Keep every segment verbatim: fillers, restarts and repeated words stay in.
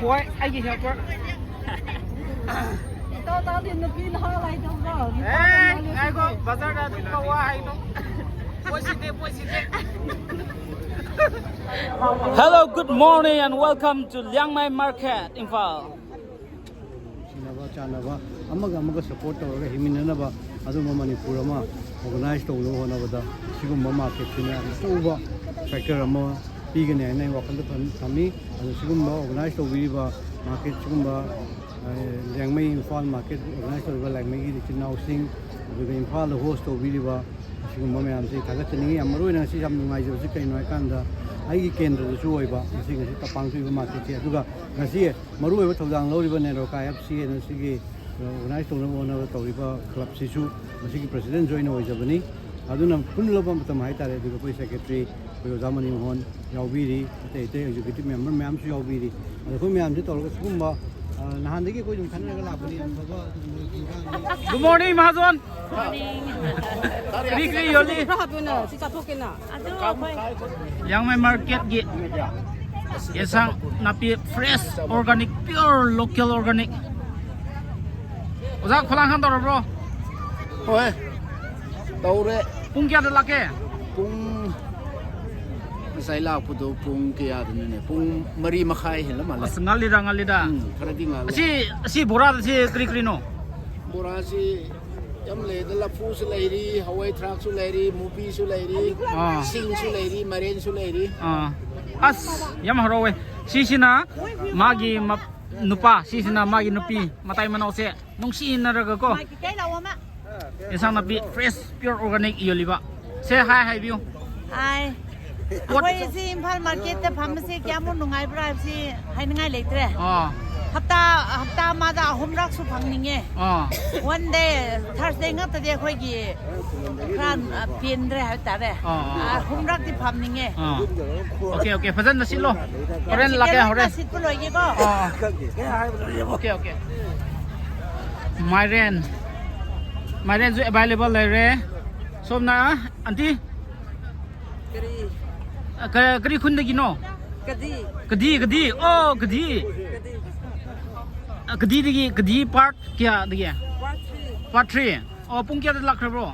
ꯍꯣꯏ, ꯑꯩꯒꯤ helper. ꯏꯇꯥꯎ ꯇꯥꯎꯗꯤ ꯅꯨꯄꯤ ꯅꯍꯥ ꯂꯩꯇꯕ꯭ꯔꯣ? ꯅꯨꯄꯥ ꯑꯦ, ꯀꯅꯥ ꯉꯥꯏꯈꯣ, ꯂꯩꯇꯦ? ꯕꯖꯥꯔꯗ ꯑꯗꯨꯝ ꯀꯧꯋꯥ ꯍꯥꯏꯅꯣ꯫ ꯄꯣꯠ ꯁꯤꯠꯇꯦ, ꯄꯣꯠ ꯁꯤꯠꯇꯦ꯫ Hello, good morning and welcome to Liangmai Market, Imphal. ꯅꯨꯡꯁꯤꯅꯕ ꯆꯥꯟꯅꯕ, ꯑꯃꯒ ꯑꯃꯒ support ꯇꯧꯔꯒ ꯍꯤꯡꯃꯤꯟꯅꯅꯕ ꯑꯗꯨꯝꯕ ꯃꯅꯤꯄꯨꯔ ꯑꯃ organize ꯇꯧꯅꯕ ꯍꯣꯠꯅꯕꯗ ꯁꯤꯒꯨꯝꯕ marketꯁꯤꯅ ꯌꯥꯝ ꯑꯆꯧꯕ factor ꯑꯃ ꯄꯤꯒꯅꯤ ꯍꯥꯏꯅ ꯑꯩ ꯋꯥꯈꯜꯗ ꯊꯝ-, ꯊꯝꯃꯤ꯫ ꯑꯗꯣ ꯁꯤꯒꯨꯝꯕ organize ꯇꯧꯕꯤꯔꯤꯕ market, ꯁꯤꯒꯨꯝꯕ, ꯑ, ꯂꯤꯌꯥꯡꯃꯩ ꯏꯝꯐꯥꯜ market organize ꯇꯧꯔꯤꯕ ꯂꯤꯌꯥꯡꯃꯩꯒꯤ ꯏꯆꯤꯟ ꯏꯅꯥꯎꯁꯤꯡ, ꯑꯗꯨꯒ ꯏꯝꯐꯥꯜꯗ host ꯇꯧꯕꯤꯔꯤꯕ ꯑꯁꯤꯒꯨꯝꯕ ꯃꯌꯥꯝꯁꯦ ꯑꯩ ꯊꯥꯒꯠꯆꯅꯤꯡꯉꯤ꯫ ꯌꯥꯝ ꯃꯔꯨꯑꯣꯏꯅ ꯉꯁꯤ ꯌꯥꯝ ꯅꯨꯡꯉꯥꯏꯖꯕꯁꯤ ꯀꯩꯅꯣ ꯍꯥꯏꯀꯥꯟꯗ, ꯑꯩꯒꯤ ꯀꯦꯟꯗ꯭ꯔꯗꯁꯨ ꯑꯣꯏꯕ ꯉꯁꯤ, ꯉꯁꯤ ꯄꯥꯡꯊꯣꯛꯏꯕ marketꯁꯦ, ꯑꯗꯨꯒ ꯉꯁꯤ ꯃꯔꯨꯑꯣꯏꯕ ꯊꯧꯗꯥꯡ ꯂꯧꯔꯤꯕ ꯅꯦꯔꯣꯀꯥ ꯑꯦꯐ ꯁꯤ ꯑꯦꯅ ꯁꯤꯒꯤ organize ꯇꯧꯅꯕ ꯍꯣꯠꯅꯕ ꯇꯧꯔꯤꯕ clubꯁꯤꯁꯨ ꯃꯁꯤꯒꯤ presidentꯁꯨ ꯑꯩꯅ ꯑꯣꯏꯖꯕꯅꯤ꯫ ꯑꯗꯨꯅ ꯄꯨꯟꯂꯕ ꯃꯇꯝ ꯍꯥꯏꯇꯥꯔꯦ, ꯑꯗꯨꯒ ꯑꯩꯈꯣꯏ secretary, ꯑꯩꯈꯣꯏ ꯑꯣꯖꯥ ꯃꯅꯤꯃꯣꯍꯟ ꯌꯥꯎꯕꯤꯔꯤ, ꯑꯇꯩ ꯑꯇꯩ executive member ꯃꯌꯥꯝꯁꯨ ꯌꯥꯎꯕꯤꯔꯤ꯫ ꯑꯗꯣ ꯑꯩꯈꯣꯏ ꯃꯌꯥꯝꯁꯦ ꯇꯧꯔꯒ ꯁꯤꯒꯨꯝꯕ, ꯑ, ꯅꯍꯥꯟꯗꯒꯤ ꯑꯩꯈꯣꯏ ꯑꯗꯨꯝ ꯈꯟꯅꯔꯒ ꯂꯥꯛꯄꯅꯤ, ꯑꯐꯕ ꯑꯗꯨꯒꯨꯝꯕ ꯃꯍꯥꯖꯣꯟ꯫ ꯀꯔꯤ ꯀꯔꯤ ꯌꯣꯜꯂꯤ? ꯈꯔ ꯍꯥꯞꯄꯨꯅ, ꯁꯤ ꯆꯥꯊꯣꯛꯀꯦꯅ꯫ ꯂꯤꯌꯥꯡꯃꯩ marketꯀꯤ ꯌꯦꯟꯁꯥꯡ ꯅꯥꯄꯤ fresh, organic, pure local organic꯫ ꯑꯣꯖꯥ, ꯈꯨꯂꯥꯡ ꯈꯥꯟ ꯇꯧꯔꯕ꯭ꯔꯣ? ꯍꯣꯏ, ꯇꯧꯔꯦ꯫ ꯄꯨꯡ ꯀꯌꯥꯗ ꯂꯥꯛꯀꯦ? ꯄꯨꯡ, ꯉꯁꯥꯏ ꯂꯥꯛꯄꯗꯣ ꯄꯨꯡ ꯀꯌꯥꯗꯅꯣꯅꯦ? ꯄꯨꯡ ꯃꯔꯤ ꯃꯈꯥꯏ ꯍꯦꯜꯂ ꯃꯥꯜꯂꯦ꯫ ꯑꯁ, ꯉꯜꯂꯤꯗ, ꯉꯜꯂꯤꯗ꯫ ꯎꯝ, ꯈꯔꯗꯤ ꯉꯜꯂꯦ꯫ ꯑꯁꯤ, ꯑꯁꯤ ꯕꯣꯔꯥꯗ ꯁꯤ ꯀꯔꯤ ꯀꯔꯤꯅꯣ? ꯕꯣꯔꯥꯁꯤ ꯌꯥꯝ ꯂꯩꯗ, ꯂꯐꯨꯁꯨ ꯂꯩꯔꯤ, ꯍꯋꯥꯏ ꯊ꯭ꯔꯥꯛꯁꯨ ꯂꯩꯔꯤ, ꯃꯨꯕꯤꯁꯨ ꯂꯩꯔꯤ, ꯑꯥ꯫ ꯁꯤꯡꯁꯨ ꯂꯩꯔꯤ, ꯃꯥꯏꯔꯦꯟꯁꯨ ꯂꯩꯔꯤ꯫ ꯑꯥ꯫ ꯑꯁ, ꯌꯥꯝ ꯍꯔꯥꯎꯋꯦ꯫ ꯁꯤꯁꯤꯅ ꯃꯥꯒꯤ ꯃꯞ-, ꯅꯨꯄꯥ, ꯁꯤꯁꯤꯅ ꯃꯥꯒꯤ ꯅꯨꯄꯤ, ꯃꯇꯥꯏ ꯃꯅꯥꯎꯁꯦ ꯅꯨꯡꯁꯤꯅꯔꯒꯀꯣ꯫ ꯃꯥꯒꯤ ꯀꯩ ꯂꯥꯛꯑꯣ, ꯃꯥ? ꯏꯟꯁꯥꯡ ꯅꯥꯄꯤ fresh, pure organic ꯌꯣꯜꯂꯤꯕ꯫ ꯁꯦ hi ꯍꯥꯏꯕꯤꯌꯨ꯫ Hi꯫ ꯄꯣꯠ ꯑꯩꯈꯣꯏ ꯁꯤ ꯏꯝꯐꯥꯜ marketꯇ ꯐꯝꯕꯁꯦ ꯀꯌꯥꯃꯨꯛ ꯅꯨꯡꯉꯥꯏꯕ꯭ꯔꯥ ꯍꯥꯏꯕꯁꯤ ꯍꯥꯏꯅꯤꯡꯉꯥꯏ ꯂꯩꯇ꯭ꯔꯦ꯫ ꯑꯥ꯫ ꯍꯞꯇꯥ, ꯍꯞꯇꯥ ꯑꯃꯗ ꯑꯍꯨꯝꯔꯛꯁꯨ ꯐꯪꯅꯤꯡꯉꯦ꯫ ꯑꯥ꯫ One day, Thursday ꯉꯥꯛꯇꯗꯤ ꯑꯩꯈꯣꯏꯒꯤ ꯈꯔ, ꯑ, ꯄꯦꯟꯗ꯭ꯔꯦ ꯍꯥꯏꯕ ꯇꯥꯔꯦ꯫ ꯑꯥ, ꯑꯥ, ꯑꯥ꯫ ꯑꯍꯨꯝꯔꯛꯇꯤ ꯐꯝꯅꯤꯡꯉꯦ꯫ ꯑꯥ꯫ Okay, okay, ꯐꯖꯅ ꯁꯤꯠꯂꯣ꯫ ꯍꯣꯔꯦꯟ ꯂꯥꯛꯀꯦ, ꯁꯤꯠꯀꯦ ꯍꯣꯔꯦꯟ꯫ ꯂꯣꯏꯅ ꯁꯤꯠꯄ ꯂꯣꯏꯒꯦꯀꯣ꯫ ꯑꯥ, ꯑꯥ꯫ Okay, okay꯫ ꯃꯥꯏꯔꯦꯟ꯫ ꯃꯥꯏꯔꯦꯟꯁꯨ available ꯂꯩꯔꯦ꯫ ꯁꯣꯝꯅ, aunty? ꯀꯔꯤ? ꯑ, ꯀ-, ꯀꯔꯤ ꯈꯨꯟꯗꯒꯤꯅꯣ? ꯀꯗꯤ꯫ ꯀꯗꯤ, ꯀꯗꯤ꯫ ꯑꯣ, ꯀꯗꯤ꯫ ꯀꯗꯤ꯫ ꯑ, ꯀꯗꯤꯗꯒꯤ, ꯀꯗꯤ part ꯀꯌꯥꯗꯒꯤ? Part three꯫ Part three꯫ ꯑꯣ, ꯄꯨꯡ ꯀꯌꯥꯗ ꯂꯥꯛꯈ꯭ꯔꯕ꯭ꯔꯣ?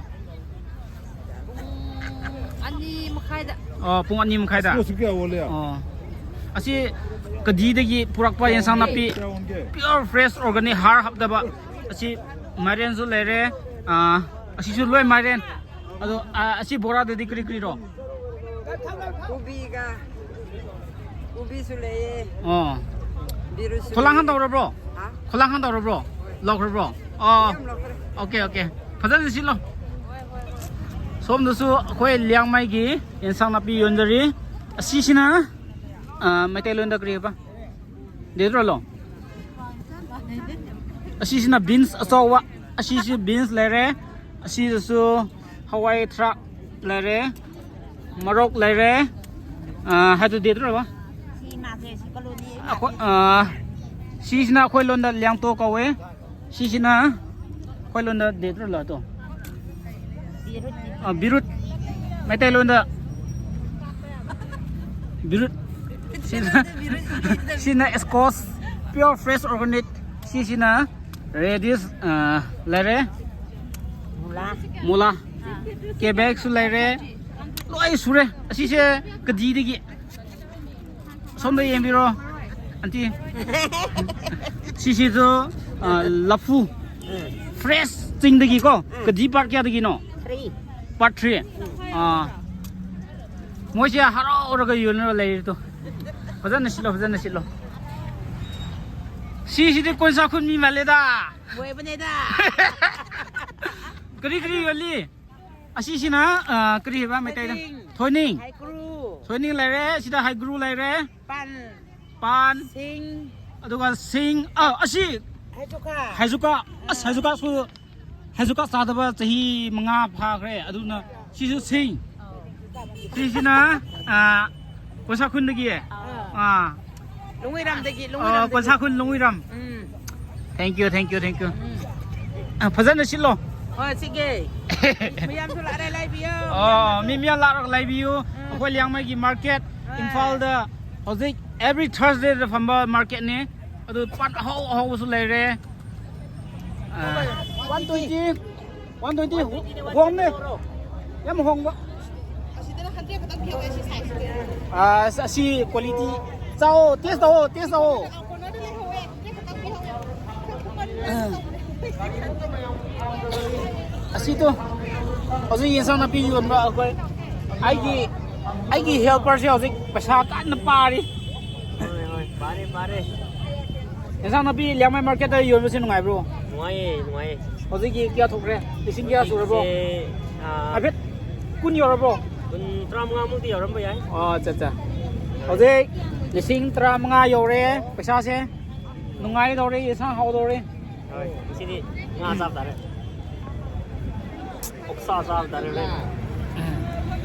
ꯄꯨꯡ ꯑꯅꯤ ꯃꯈꯥꯏꯗ꯫ ꯑꯣ, ꯄꯨꯡ ꯑꯅꯤ ꯃꯈꯥꯏꯗ? ꯑꯣ꯫ ꯑꯁꯤ ꯀꯗꯤꯗꯒꯤ ꯄꯨꯔꯛꯄ ꯌꯦꯟꯁꯥꯡ ꯅꯥꯄꯤ, pure fresh organic, ꯍꯥꯔ ꯍꯥꯞꯇꯕ꯫ ꯑꯁꯤ ꯃꯥꯏꯔꯦꯟꯁꯨ ꯂꯩꯔꯦ꯫ ꯑ, ꯑꯁꯤꯁꯨ ꯂꯣꯏ ꯃꯥꯏꯔꯦꯟ꯫ ꯑꯗꯣ, ꯑ, ꯑꯁꯤ ꯕꯣꯔꯥꯗꯗꯤ ꯀꯔꯤ ꯀꯔꯤꯔꯣ? ꯀꯣꯕꯤꯒ, ꯀꯣꯕꯤꯁꯨ ꯂꯩꯌꯦ꯫ ꯑꯣ꯫ ꯕꯤꯔꯨꯠꯁꯨ ꯈꯨꯂꯥꯡ ꯂꯩꯌꯦ꯫ ꯍꯟ ꯇꯧꯔꯕ꯭ꯔꯣ? ꯍꯥ? ꯈꯨꯂꯥꯡ ꯍꯟ ꯇꯧꯔꯕ꯭ꯔꯣ? ꯂꯧꯈ꯭ꯔꯕ꯭ꯔꯣ? ꯑꯣ꯫ ꯌꯥꯝ ꯂꯧꯈ꯭ꯔꯦ꯫ Okay, okay. ꯐꯖꯅ ꯁꯤꯠꯂꯣ꯫ ꯁꯣꯝꯗꯁꯨ ꯑꯩꯈꯣꯏ ꯂꯤꯌꯥꯡꯃꯩꯒꯤ ꯌꯦꯟꯁꯥꯡ ꯅꯥꯄꯤ ꯌꯣꯟꯖꯔꯤ꯫ ꯑꯁꯤꯁꯤꯅ, ꯑ, ꯃꯩꯇꯩꯂꯣꯟꯗ ꯀꯔꯤ ꯍꯥꯏꯕ? ꯗꯦꯗ꯭ꯔꯣꯂꯣ? ꯑꯁꯤꯁꯤꯅ ꯕꯤꯟꯁ ꯑꯆꯧꯕ꯫ ꯑꯁꯤꯁꯨ ꯕꯤꯟꯁ ꯂꯩꯔꯦ꯫ ꯑꯁꯤꯗꯁꯨ ꯍꯋꯥꯏ ꯊ꯭ꯔꯥꯛ ꯂꯩꯔꯦ꯫ ꯃꯔꯣꯛ ꯂꯩꯔꯦ꯫ ꯑ, ꯍꯥꯏꯗꯨꯗꯤ ꯑꯗꯨꯔꯕ? ꯑꯩꯈꯣꯏ, ꯑ, ꯁꯤꯁꯤꯅ ꯑꯩꯈꯣꯏ ꯂꯣꯟꯗ ꯂꯤꯌꯥꯡꯇꯣ ꯀꯧꯋꯦ꯫ ꯁꯤꯁꯤꯅ ꯑꯩꯈꯣꯏ ꯂꯣꯟꯗ ꯗꯦꯗ꯭ꯔꯣꯂꯣ ꯑꯗꯣ? ꯑ, ꯕꯤꯔꯨꯠ꯫ ꯃꯩꯇꯩꯂꯣꯟꯗ ꯕꯤꯔꯨꯠ꯫ ꯁꯤꯅ, ꯁꯤꯅ squash, pure fresh organic꯫ ꯁꯤꯁꯤꯅ radish, ꯑ, ꯂꯩꯔꯦ꯫ ꯃꯨꯂꯥ꯫ ꯃꯨꯂꯥ꯫ Cabbage ꯁꯨ ꯂꯩꯔꯦ꯫ ꯂꯣꯏ ꯁꯨꯔꯦ꯫ ꯑꯁꯤꯁꯦ ꯀꯗꯤꯗꯒꯤ꯫ ꯁꯣꯝꯗ ꯌꯦꯡꯕꯤꯔꯣ, aunty꯫ ꯁꯤꯁꯤꯁꯨ, ꯑ, ꯂꯐꯨ꯫ Fresh ꯆꯤꯡꯗꯒꯤꯀꯣ꯫ ꯀꯗꯤ part ꯀꯌꯥꯗꯒꯤꯅꯣ? Three꯫ Part three꯫ ꯑꯥ꯫ ꯃꯣꯏꯁꯦ ꯍꯔꯥꯎꯔꯒ ꯌꯣꯟꯅꯔ ꯂꯩꯔꯦ ꯇꯣ꯫ ꯐꯖꯅ ꯁꯤꯠꯂꯣ, ꯐꯖꯅ ꯁꯤꯠꯂꯣ꯫ ꯁꯤꯁꯤꯗꯤ ꯀꯣꯟꯁꯥ ꯈꯨꯟ ꯃꯤ ꯃꯥꯜꯂꯦꯗ꯫ ꯃꯣꯏꯕꯅꯦꯗ꯫ ꯀꯔꯤ ꯀꯔꯤ ꯌꯣꯜꯂꯤ? ꯑꯁꯤꯁꯤꯅ, ꯑ, ꯀꯔꯤ ꯍꯥꯏꯕ ꯃꯩꯇꯩꯗ? ꯊꯣꯏꯗꯤꯡ꯫ ꯊꯣꯏꯅꯤꯡ꯫ ꯍꯩꯀ꯭ꯔꯨ꯫ ꯊꯣꯏꯅꯤꯡ ꯂꯩꯔꯦ, ꯁꯤꯗ ꯍꯩꯒ꯭ꯔꯨ ꯂꯩꯔꯦ꯫ ꯄꯥꯟ꯫ ꯄꯥꯟ꯫ ꯁꯤꯡ꯫ ꯑꯗꯨꯒ ꯁꯤꯡ, ꯑ, ꯑꯁꯤ ꯍꯩꯖꯨꯀꯥ꯫ ꯍꯩꯖꯨꯀꯥ꯫ ꯑꯁ, ꯍꯩꯖꯨꯀꯥꯁꯨ, ꯍꯩꯖꯨꯀꯥ ꯆꯥꯗꯕ ꯆꯍꯤ ꯃꯉꯥ ꯐꯥꯈ꯭ꯔꯦ꯫ ꯑꯗꯨꯅ ꯁꯤꯁꯨ ꯁꯤꯡ꯫ ꯁꯤꯁꯤꯅ, ꯑ, ꯀꯣꯟꯁꯥ ꯈꯨꯟꯗꯒꯤ꯫ ꯑꯥ꯫ ꯂꯨꯡꯉꯨꯏꯔꯝꯗꯒꯤ, ꯑ, ꯂꯨꯡꯉꯨꯏꯔꯝꯗꯒꯤ꯫ ꯀꯣꯟꯁꯥ ꯈꯨꯟ ꯂꯨꯡꯉꯨꯏꯔꯝ꯫ ꯎꯝ꯫ Thank you, thank you, thank you꯫ ꯎꯝ꯫ ꯑ, ꯐꯖꯅ ꯁꯤꯠꯂꯣ꯫ ꯍꯣꯏ, ꯁꯤꯠꯀꯦ꯫ ꯃꯌꯥꯝꯁꯨ ꯂꯥꯛꯑꯦ, ꯂꯩꯕꯤꯌꯣ꯫ ꯑꯣ, ꯃꯤ ꯃꯌꯥꯝ ꯂꯥꯛꯑꯒ ꯂꯩꯕꯤꯌꯨ꯫ ꯎꯝ꯫ ꯑꯩꯈꯣꯏ ꯂꯤꯌꯥꯡꯃꯩꯒꯤ market, ꯍꯣꯏ꯫ ꯏꯝꯐꯥꯜꯗ ꯍꯧꯖꯤꯛ every Thursdayꯗ ꯐꯝꯕ marketꯅꯤ꯫ ꯑꯗꯨ ꯄꯣꯠ ꯑꯍꯥꯎ ꯑꯍꯥꯎꯕꯁꯨ ꯂꯩꯔꯦ꯫ ꯑ, one twenty, one twenty ꯍꯣꯡꯅꯦ꯫ ꯌꯥꯝ ꯍꯣꯡꯕ꯫ ꯑꯁꯤꯗꯅ hundred ꯈꯛꯇꯪ ꯄꯤꯍꯧꯋꯦ ꯁꯤ sizeꯇꯨ꯫ ꯑ, ꯑꯁꯤ quality꯫ ꯆꯥꯎꯑꯣ, taste ꯇꯧꯑꯣ, taste ꯇꯧꯑꯣ꯫ ꯑ, cornerꯗ ꯂꯩꯍꯧꯋꯦ꯫ ꯑꯁꯤꯗꯣ ꯍꯧꯖꯤꯛ ꯌꯦꯟꯁꯥꯡ ꯅꯥꯄꯤ ꯌꯣꯟꯕ ꯑꯩꯈꯣꯏ, ꯑꯩꯒꯤ, ꯑꯩꯒꯤ helperꯁꯦ ꯍꯧꯖꯤꯛ ꯄꯩꯁꯥ ꯀꯟꯅ ꯄꯥꯔꯤ꯫ ꯍꯣꯏ, ꯍꯣꯏ, ꯄꯥꯔꯦ, ꯄꯥꯔꯦ꯫ ꯌꯦꯟꯁꯥꯡ ꯅꯥꯄꯤ ꯂꯤꯌꯥꯡꯃꯩ marketꯇ ꯌꯣꯟꯕꯁꯦ ꯅꯨꯡꯉꯥꯏꯕ꯭ꯔꯣ? ꯅꯨꯡꯉꯥꯏꯌꯦ, ꯅꯨꯡꯉꯥꯏꯌꯦ꯫ ꯍꯧꯖꯤꯛꯀꯤ ꯀꯌꯥ ꯊꯣꯛꯈ꯭ꯔꯦ? ꯂꯤꯁꯤꯡ ꯀꯌꯥ ꯁꯨꯔꯕꯣ? ꯍꯧꯖꯤꯛꯁꯦ, ꯑꯥ, ꯍꯥꯏꯐꯦꯠ ꯀꯨꯟ ꯌꯧꯔꯕꯣ? ꯀꯨꯟ, ꯇꯔꯥꯃꯉꯥꯃꯨꯛꯇꯤ ꯌꯧꯔꯝꯕ ꯌꯥꯏ꯫ ꯑꯣ, ꯑꯠꯆꯥ, ꯑꯠꯆꯥ꯫ ꯍꯧꯖꯤꯛ ꯂꯤꯁꯤꯡ ꯇꯔꯥꯃꯉꯥ ꯌꯧꯔꯦ ꯄꯩꯁꯥꯁꯦ꯫ ꯅꯨꯡꯉꯥꯏꯗꯧꯔꯤ, ꯌꯦꯟꯁꯥꯡ ꯍꯥꯎꯗꯧꯔꯤ꯫ ꯍꯣꯏ, ꯉꯁꯤꯗꯤ ꯉꯥ ꯆꯥꯕ ꯇꯥꯔꯦ꯫ ꯑꯣꯛꯁꯥ ꯆꯥꯕ ꯇꯥꯔꯦ ꯍꯣꯔꯦꯟ꯫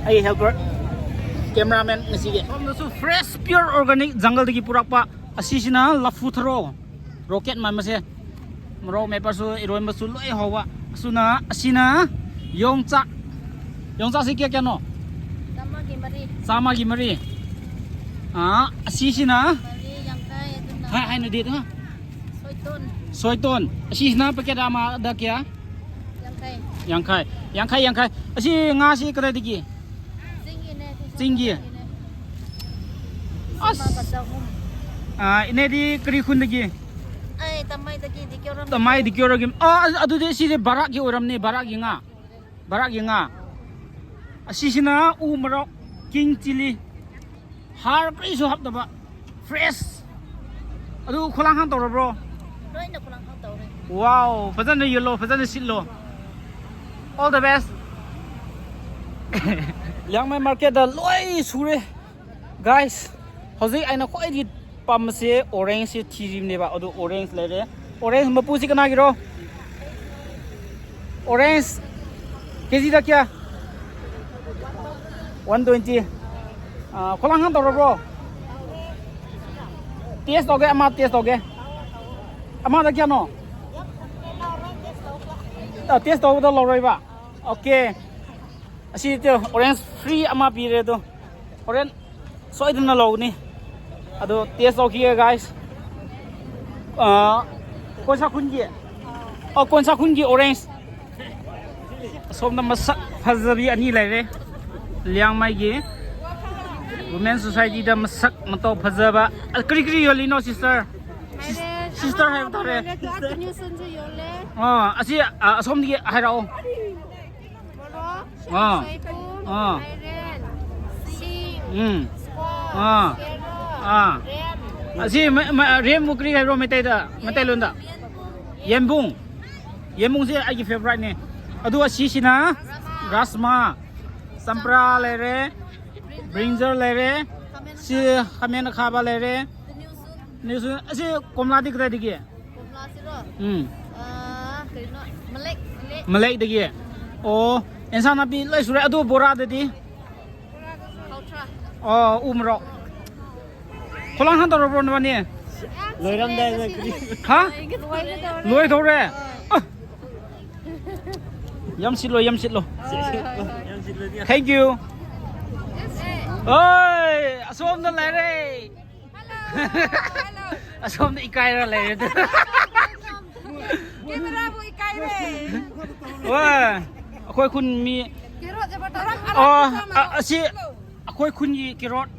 ꯑꯩ helper, cameraman ꯉꯁꯤꯒꯤ꯫ ꯁꯣꯝꯗꯁꯨ fresh pure organic jungleꯗꯒꯤ ꯄꯨꯔꯛꯄ꯫ ꯑꯁꯤꯁꯤꯅ ꯂꯐꯨ ꯊꯔꯣ, rocket ꯃꯥꯟꯕꯁꯦ꯫ ꯃꯣꯔꯣꯛ ꯃꯦꯠꯄꯁꯨ, ꯏꯔꯣꯟꯕꯁꯨ ꯂꯣꯏ ꯍꯥꯎꯕ꯫ ꯑꯁꯨꯅ, ꯑꯁꯤꯅ ꯌꯣꯡꯆꯥꯛ꯫ ꯌꯣꯡꯆꯥꯛꯁꯤ ꯀꯌꯥ ꯀꯌꯥꯅꯣ? ꯆꯥꯝꯃꯒꯤ ꯃꯔꯤ꯫ ꯆꯥꯝꯃꯒꯤ ꯃꯔꯤ꯫ ꯑꯥ, ꯑꯁꯤꯁꯤꯅ? ꯃꯔꯤ ꯌꯥꯡꯈꯩ ꯑꯗꯨꯅ꯫ ꯍꯥꯏ, ꯍꯥꯏꯅꯗꯦ ꯑꯗꯨ꯫ ꯁꯣꯏꯇꯣꯟ꯫ ꯁꯣꯏꯇꯣꯟ꯫ ꯑꯁꯤꯁꯤꯅ packet ꯑꯃꯗ ꯀꯌꯥ? ꯌꯥꯡꯈꯩ꯫ ꯌꯥꯡꯈꯩ꯫ ꯌꯥꯡꯈꯩ, ꯌꯥꯡꯈꯩ꯫ ꯑꯁꯤ ꯉꯥꯁꯤ ꯀꯗꯥꯏꯗꯒꯤ? ꯆꯤꯡꯒꯤꯅꯦ, ꯁꯤꯁꯨ ꯆꯤꯡꯒꯤ? ꯆꯤꯡꯒꯤꯅꯦ꯫ ꯑꯁ꯫ ꯑꯃꯒ ꯆꯍꯨꯝ꯫ ꯑꯥ, ꯏꯅꯦꯗꯤ ꯀꯔꯤ ꯈꯨꯟꯗꯒꯤ? ꯑꯩ ꯇꯃꯥꯏꯗꯒꯤ, ꯗꯤ ꯀꯦ ꯔꯣꯝꯗꯒꯤ꯫ ꯇꯃꯥꯏ ꯗꯤ ꯀꯦ ꯔꯣꯝꯒꯤ꯫ ꯑꯥ, ꯑꯗꯨꯗꯤ ꯁꯤꯗꯤ ꯕꯔꯥꯛꯀꯤ ꯑꯣꯏꯔꯝꯅꯤ, ꯕꯔꯥꯛꯀꯤ ꯉꯥ꯫ ꯕꯔꯥꯛꯀꯤ ꯉꯥ꯫ ꯑꯁꯤꯁꯤꯅ ꯎ ꯃꯔꯣꯛ, king chilli꯫ ꯍꯥꯔ ꯀꯔꯤꯁꯨ ꯍꯥꯞꯇꯕ, fresh꯫ ꯑꯗꯨ ꯈꯨꯂꯥꯡꯈꯥꯡ ꯇꯧꯔꯕ꯭ꯔꯣ? ꯂꯣꯏꯅ ꯈꯨꯂꯥꯡꯈꯥꯡ ꯇꯧꯔꯦ꯫ Wow, ꯐꯖꯅ ꯌꯣꯜꯂꯣ, ꯐꯖꯅ ꯁꯤꯠꯂꯣ꯫ All the best꯫ ꯂꯤꯌꯥꯡꯃꯩ marketꯇ ꯂꯣꯏ ꯁꯨꯔꯦ꯫ Guys, ꯍꯧꯖꯤꯛ ꯑꯩꯅ ꯈ꯭ꯋꯥꯏꯗꯒꯤ ꯄꯥꯝꯕꯁꯦ orangeꯁꯦ ꯊꯤꯔꯤꯕꯅꯦꯕ꯫ ꯑꯗꯨ orange ꯂꯩꯔꯦ꯫ Orange ꯃꯄꯨꯁꯤ ꯀꯅꯥꯒꯤꯔꯣ? Orange ꯀꯦꯖꯤꯗ ꯀꯌꯥ? One twenty꯫ ꯑꯥ, ꯈꯨꯂꯥꯡꯈꯥꯡ ꯇꯧꯔꯕ꯭ꯔꯣ? Taste ꯇꯧꯒꯦ, ꯑꯃ taste ꯇꯧꯒꯦ꯫ ꯑꯃꯗ ꯀꯌꯥꯅꯣ? ꯑꯥ, taste ꯇꯧꯕꯗ ꯂꯧꯔꯣꯏꯕ꯫ Okay꯫ ꯑꯁꯤ orange free ꯑꯃ ꯄꯤꯔꯦ ꯑꯗꯣ꯫ ꯍꯣꯔꯦꯟ ꯁꯣꯏꯗꯅ ꯂꯧꯒꯅꯤ꯫ ꯑꯗꯣ ꯇꯦꯁ ꯇꯧꯈꯤꯒꯦ, ꯒꯥꯏꯁ꯫ ꯑꯥ, ꯀꯣꯟꯁꯥ ꯈꯨꯟꯒꯤ, ꯑꯣ, ꯀꯣꯟꯁꯥ ꯈꯨꯟꯒꯤ ꯑꯣꯔꯦꯟꯖ꯫ ꯑꯁꯣꯝꯗ ꯃꯁꯛ ꯐꯖꯕꯤ ꯑꯅꯤ ꯂꯩꯔꯦ꯫ ꯂꯤꯌꯥꯡꯃꯩꯒꯤ ꯋꯨꯃꯦꯟ ꯁꯣꯁꯥꯏꯇꯤꯗ ꯃꯁꯛ ꯃꯇꯧ ꯐꯖꯕ꯫ ꯑ, ꯀꯔꯤ ꯀꯔꯤ ꯌꯣꯜꯂꯤꯅꯣ, ꯁꯤꯁꯇꯔ? ꯁꯤꯁ-, ꯃꯥꯏꯔꯦꯟ ꯁꯤꯁꯇꯔ ꯍꯥꯏꯕ ꯇꯥꯔꯦ꯫ ꯑꯃ ꯌꯣꯜꯂꯦ, ꯀꯥ ꯀꯤꯅꯤꯁꯟꯁꯨ ꯌꯣꯜꯂꯦ꯫ ꯑꯥ, ꯑꯁꯤ, ꯑ, ꯑꯁꯣꯝꯗꯒꯤ ꯍꯥꯏꯔꯛꯑꯣ꯫ ꯃꯣꯔꯣꯛ, ꯑꯥ꯫ ꯁꯣꯏꯕꯨꯝ, ꯑꯥ꯫ ꯃꯥꯏꯔꯦꯟ, ꯁꯤꯡ, ꯎꯝ꯫ ꯁ꯭ꯀ꯭ꯋꯥꯁ, ꯑꯥ꯫ ꯀꯦꯔꯣꯠ, ꯑꯥ꯫ ꯔꯦꯝ꯫ ꯑꯁꯤ ꯃ-, ꯃ-, ꯔꯦꯝꯕꯨ ꯀꯔꯤ ꯍꯥꯏꯕ꯭ꯔꯣ ꯃꯩꯇꯩꯗ? ꯃꯩꯇꯩꯂꯣꯟꯗ? ꯌꯦꯟꯕꯨꯡ꯫ ꯌꯦꯟꯕꯨꯡꯁꯦ ꯑꯩꯒꯤ ꯐꯦꯚꯣꯔꯥꯏꯠꯅꯦ꯫ ꯑꯗꯨꯒ ꯁꯤꯁꯤꯅ ꯔꯥꯁꯃꯥ꯫ ꯆꯝꯄ꯭ꯔꯥ ꯂꯩꯔꯦ, ꯕ꯭ꯔꯤꯟꯖꯜ ꯂꯩꯔꯦ, ꯁꯤ ꯈꯥꯃꯦꯟ ꯑꯈꯥꯕ ꯂꯩꯔꯦ꯫ ꯅꯤꯁꯨ, ꯑꯁꯤ ꯀꯣꯝꯂꯥꯗꯤ ꯀꯗꯥꯏꯗꯒꯤ? ꯀꯣꯝꯂꯥꯁꯤꯔꯣ? ꯎꯝ꯫ ꯑꯥ, ꯀꯔꯤꯅꯣ? ꯃꯂꯦꯛ, ꯃꯂꯦꯛ꯫ ꯃꯂꯦꯛꯗꯒꯤ? ꯑꯣ, ꯑꯦꯟꯁꯥꯡ ꯅꯥꯄꯤ ꯂꯣꯏ ꯁꯨꯔꯦ꯫ ꯑꯗꯨ ꯕꯣꯔꯥꯗꯗꯤ? ꯕꯣꯔꯥꯗꯁꯨ ꯍꯥꯎꯊ꯭ꯔꯥ꯫ ꯑꯣ, ꯎ ꯃꯣꯔꯣꯛ꯫ ꯈꯣꯂꯥꯡ ꯍꯥꯟ ꯇꯧꯔꯕ꯭ꯔꯣ ꯅꯕꯥꯅꯤ? ꯂꯣꯏꯔꯝꯗꯥꯏꯗ ꯀꯔꯤ? ꯍꯥ? ꯂꯣꯏꯒꯗꯧꯔꯦ꯫ ꯂꯣꯏꯗꯧꯔꯦ? ꯑ! ꯌꯥꯝ ꯁꯤꯠꯂꯣ, ꯌꯥꯝ ꯁꯤꯠꯂꯣ꯫ ꯍꯣꯏ, ꯍꯣꯏ, ꯍꯣꯏ꯫ Thank you. ꯑꯣꯏ, ꯑꯁꯣꯝꯗ ꯂꯩꯔꯦ꯫ Hello, hello. ꯑꯁꯣꯝꯗ ꯏꯀꯥꯏꯔ ꯂꯩꯔꯦ꯫ ꯀꯦꯃꯦꯔꯥꯕꯨ ꯏꯀꯥꯏꯔꯦ꯫ ꯍꯣꯏ, ꯑꯩꯈꯣꯏ ꯈꯨꯟ ꯃꯤ꯫ ꯀꯦꯔꯣꯠ ꯖꯕꯔ ꯇꯧꯔꯛ ꯑꯣ, ꯑꯔꯥꯡꯕ ꯆꯥꯝꯃ꯫ ꯑ-, ꯑꯁꯤ ꯑꯩꯈꯣꯏ ꯈꯨꯟꯒꯤ ꯀꯦꯔꯣꯠ꯫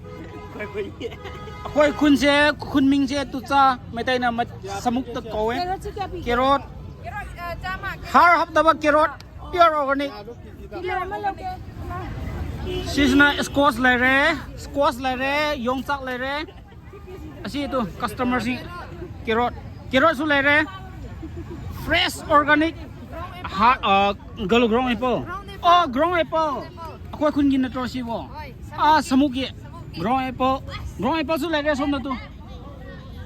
ꯑꯩꯈꯣꯏ ꯈꯨꯟꯁꯦ, ꯈꯨꯟ ꯃꯤꯡꯁꯦ ꯇꯨꯆꯥ, ꯃꯩꯇꯩꯅ ꯃ-, ꯁꯃꯨꯛꯇ ꯀꯧꯋꯦ꯫ ꯀꯦꯔꯣꯠꯁꯦ ꯀꯌꯥ ꯄꯤꯒꯦ? ꯀꯦꯔꯣꯠ, ꯀꯦꯔꯣꯠ, ꯑ, ꯆꯥꯝꯃ꯫ ꯍꯥꯔ ꯍꯥꯞꯇꯕ ꯀꯦꯔꯣꯠ, pure organic꯫ ꯀꯤꯂꯣ ꯑꯃ ꯂꯧꯒꯦ꯫ ꯁꯤꯁꯤꯅ squash ꯂꯩꯔꯦ, squash ꯂꯩꯔꯦ, ꯌꯣꯡꯆꯥꯛ ꯂꯩꯔꯦ꯫ ꯑꯁꯤ ꯇꯨ, customer ꯁꯤꯡ꯫ ꯀꯦꯔꯣꯠ, ꯀꯦꯔꯣꯠꯁꯨ ꯂꯩꯔꯦ꯫ Fresh organic꯫ ꯍꯥ, ꯑ, ꯒꯂꯨ ground apple꯫ ꯑꯣ, ground apple꯫ ꯑꯩꯈꯣꯏ ꯈꯨꯟꯒꯤ ꯅꯠꯇ꯭ꯔꯣ ꯁꯤꯕꯣ? ꯑꯥ, ꯁꯃꯨꯛꯀꯤ꯫ Ground apple꯫ Ground apple ꯁꯨ ꯂꯩꯔꯦ ꯁꯣꯝꯗ ꯇꯨ꯫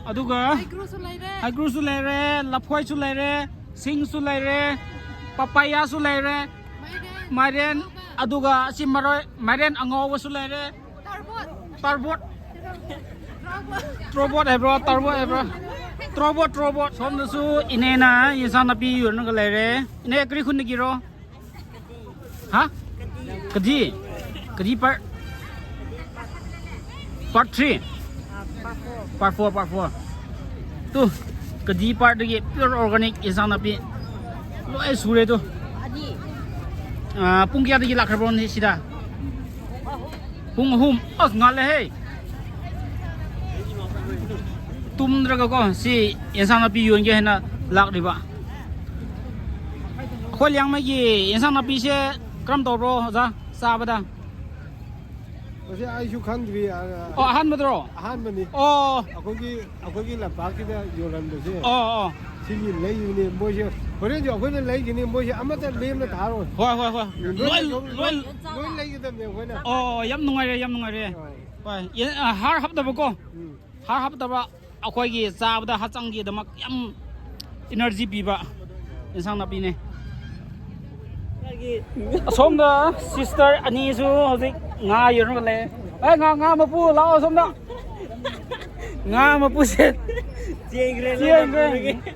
ꯑꯗꯨꯒ ꯍꯩꯀ꯭ꯔꯨꯁꯨ ꯂꯩꯔꯦ꯫ ꯍꯩꯀ꯭ꯔꯨꯁꯨ ꯂꯩꯔꯦ, ꯂꯐꯣꯏꯁꯨ ꯂꯩꯔꯦ, ꯁꯤꯡꯁꯨ ꯂꯩꯔꯦ, papaya ꯁꯨ ꯂꯩꯔꯦ, ꯃꯥꯏꯔꯦꯟ, ꯃꯥꯏꯔꯦꯟ, ꯑꯗꯨꯒ ꯑꯁꯤ ꯃꯔꯣꯏ, ꯃꯥꯏꯔꯦꯟ ꯑꯉꯧꯕꯁꯨ ꯂꯩꯔꯦ꯫ ꯇꯔꯕꯣꯠ꯫ ꯇꯔꯕꯣꯠ꯫ ꯇ꯭ꯔꯣꯕꯣꯠ ꯍꯥꯏꯕ꯭ꯔꯣ? ꯇꯔꯕꯣꯠ ꯍꯥꯏꯕ꯭ꯔꯣ? ꯇ꯭ꯔꯣꯕꯣꯠ, ꯇ꯭ꯔꯣꯕꯣꯠ꯫ ꯁꯣꯝꯗꯁꯨ ꯏꯅꯦꯅ ꯌꯦꯟꯁꯥꯡ ꯅꯥꯄꯤ ꯌꯣꯟꯂꯒ ꯂꯩꯔꯦ꯫ ꯏꯅꯦ, ꯀꯔꯤ ꯈꯨꯟꯗꯒꯤꯔꯣ? ꯍꯥ? ꯀꯗꯤ? ꯀꯗꯤ part? Part three? Part four, part four. Two, ꯀꯗꯤ ꯄꯥꯔꯠꯇꯒꯤ pure organic ꯏꯟꯁꯥꯡ ꯅꯥꯄꯤ ꯂꯣꯏ ꯁꯨꯔꯦ ꯇꯨ꯫ ꯑꯅꯤ꯫ ꯑꯥ, ꯄꯨꯡ ꯀꯌꯥꯗꯒꯤ ꯂꯥꯛꯈ꯭ꯔꯕ꯭ꯔꯣꯅꯦ ꯁꯤꯗ? ꯄꯨꯡ ꯑꯍꯨꯝ꯫ ꯑꯁ, ꯉꯥꯜꯂꯦꯍꯦ꯫ ꯇꯨꯝꯗ꯭ꯔꯒꯀꯣ ꯁꯤ ꯏꯟꯁꯥꯡ ꯅꯥꯄꯤ ꯌꯣꯟꯒꯦ ꯍꯥꯏꯅ ꯂꯥꯛꯂꯤꯕ꯫ ꯑꯩꯈꯣꯏ ꯂꯤꯌꯥꯡꯃꯩꯒꯤ ꯏꯟꯁꯥꯡ ꯅꯥꯄꯤꯁꯦ ꯀꯔꯝ ꯇꯧꯕ꯭ꯔꯣ, ꯑꯣꯖꯥ? ꯆꯥꯕꯗ? ꯃꯁꯤ ꯑꯩꯁꯨ ꯈꯪꯗ꯭ꯔꯤ꯫ ꯑ, ꯑꯣ, ꯑꯍꯥꯟꯕꯗ꯭ꯔꯣ? ꯑꯍꯥꯟꯕꯅꯤ꯫ ꯑꯣ, ꯑꯩꯈꯣꯏꯒꯤ ꯑꯩꯈꯣꯏꯒꯤ ꯂꯝꯄꯥꯛꯁꯤꯗ ꯌꯣꯜꯂꯝꯕꯁꯦ ꯑꯣ, ꯑꯣ꯫ ꯁꯤꯒꯤ ꯂꯩꯕꯅꯤ ꯃꯣꯏꯁꯦ꯫ ꯍꯣꯔꯦꯟꯁꯨ ꯑꯩꯈꯣꯏꯅ ꯂꯩꯒꯅꯤ, ꯃꯣꯏꯁꯦ ꯑꯃꯠꯇ ꯂꯦꯝꯅ ꯊꯥꯔꯣꯏ꯫ ꯍꯣꯏ, ꯍꯣꯏ, ꯍꯣꯏ꯫ ꯂꯣꯏ, ꯂꯣꯏ꯫ ꯂꯣꯏ ꯂꯩꯒꯗꯕꯅꯦ ꯑꯩꯈꯣꯏꯅ꯫ ꯑꯣ, ꯌꯥꯝ ꯅꯨꯡꯉꯥꯏꯔꯦ, ꯌꯥꯝ ꯅꯨꯡꯉꯥꯏꯔꯦ꯫ ꯑ, ꯍꯣꯏ, ꯑꯦ, ꯑ, ꯍꯥꯔ ꯍꯥꯞꯇꯕꯀꯣ? ꯎꯝ꯫ ꯍꯥꯔ ꯍꯥꯞꯇꯕ, ꯑꯩꯈꯣꯏꯒꯤ ꯆꯥꯕꯗ ꯍꯛꯆꯥꯡꯒꯤꯗꯃꯛ ꯌꯥꯝ ꯏꯅꯔꯖꯤ ꯄꯤꯕ ꯏꯟꯁꯥꯡ ꯅꯥꯄꯤꯅꯦ꯫ ꯑꯁꯣꯝꯗ ꯁꯤꯁꯇꯔ ꯑꯅꯤꯁꯨ ꯍꯧꯖꯤꯛ ꯉꯥ ꯌꯣꯟꯔꯒ ꯂꯩ꯫ ꯑꯦ, ꯉꯥ, ꯉꯥ ꯃꯄꯨ ꯂꯥꯛꯑꯣ ꯑꯁꯣꯝꯗ꯫ ꯉꯥ ꯃꯄꯨꯁꯦ ꯆꯦꯟꯈ꯭ꯔꯦ ꯆꯦꯟꯈ꯭ꯔꯦ꯫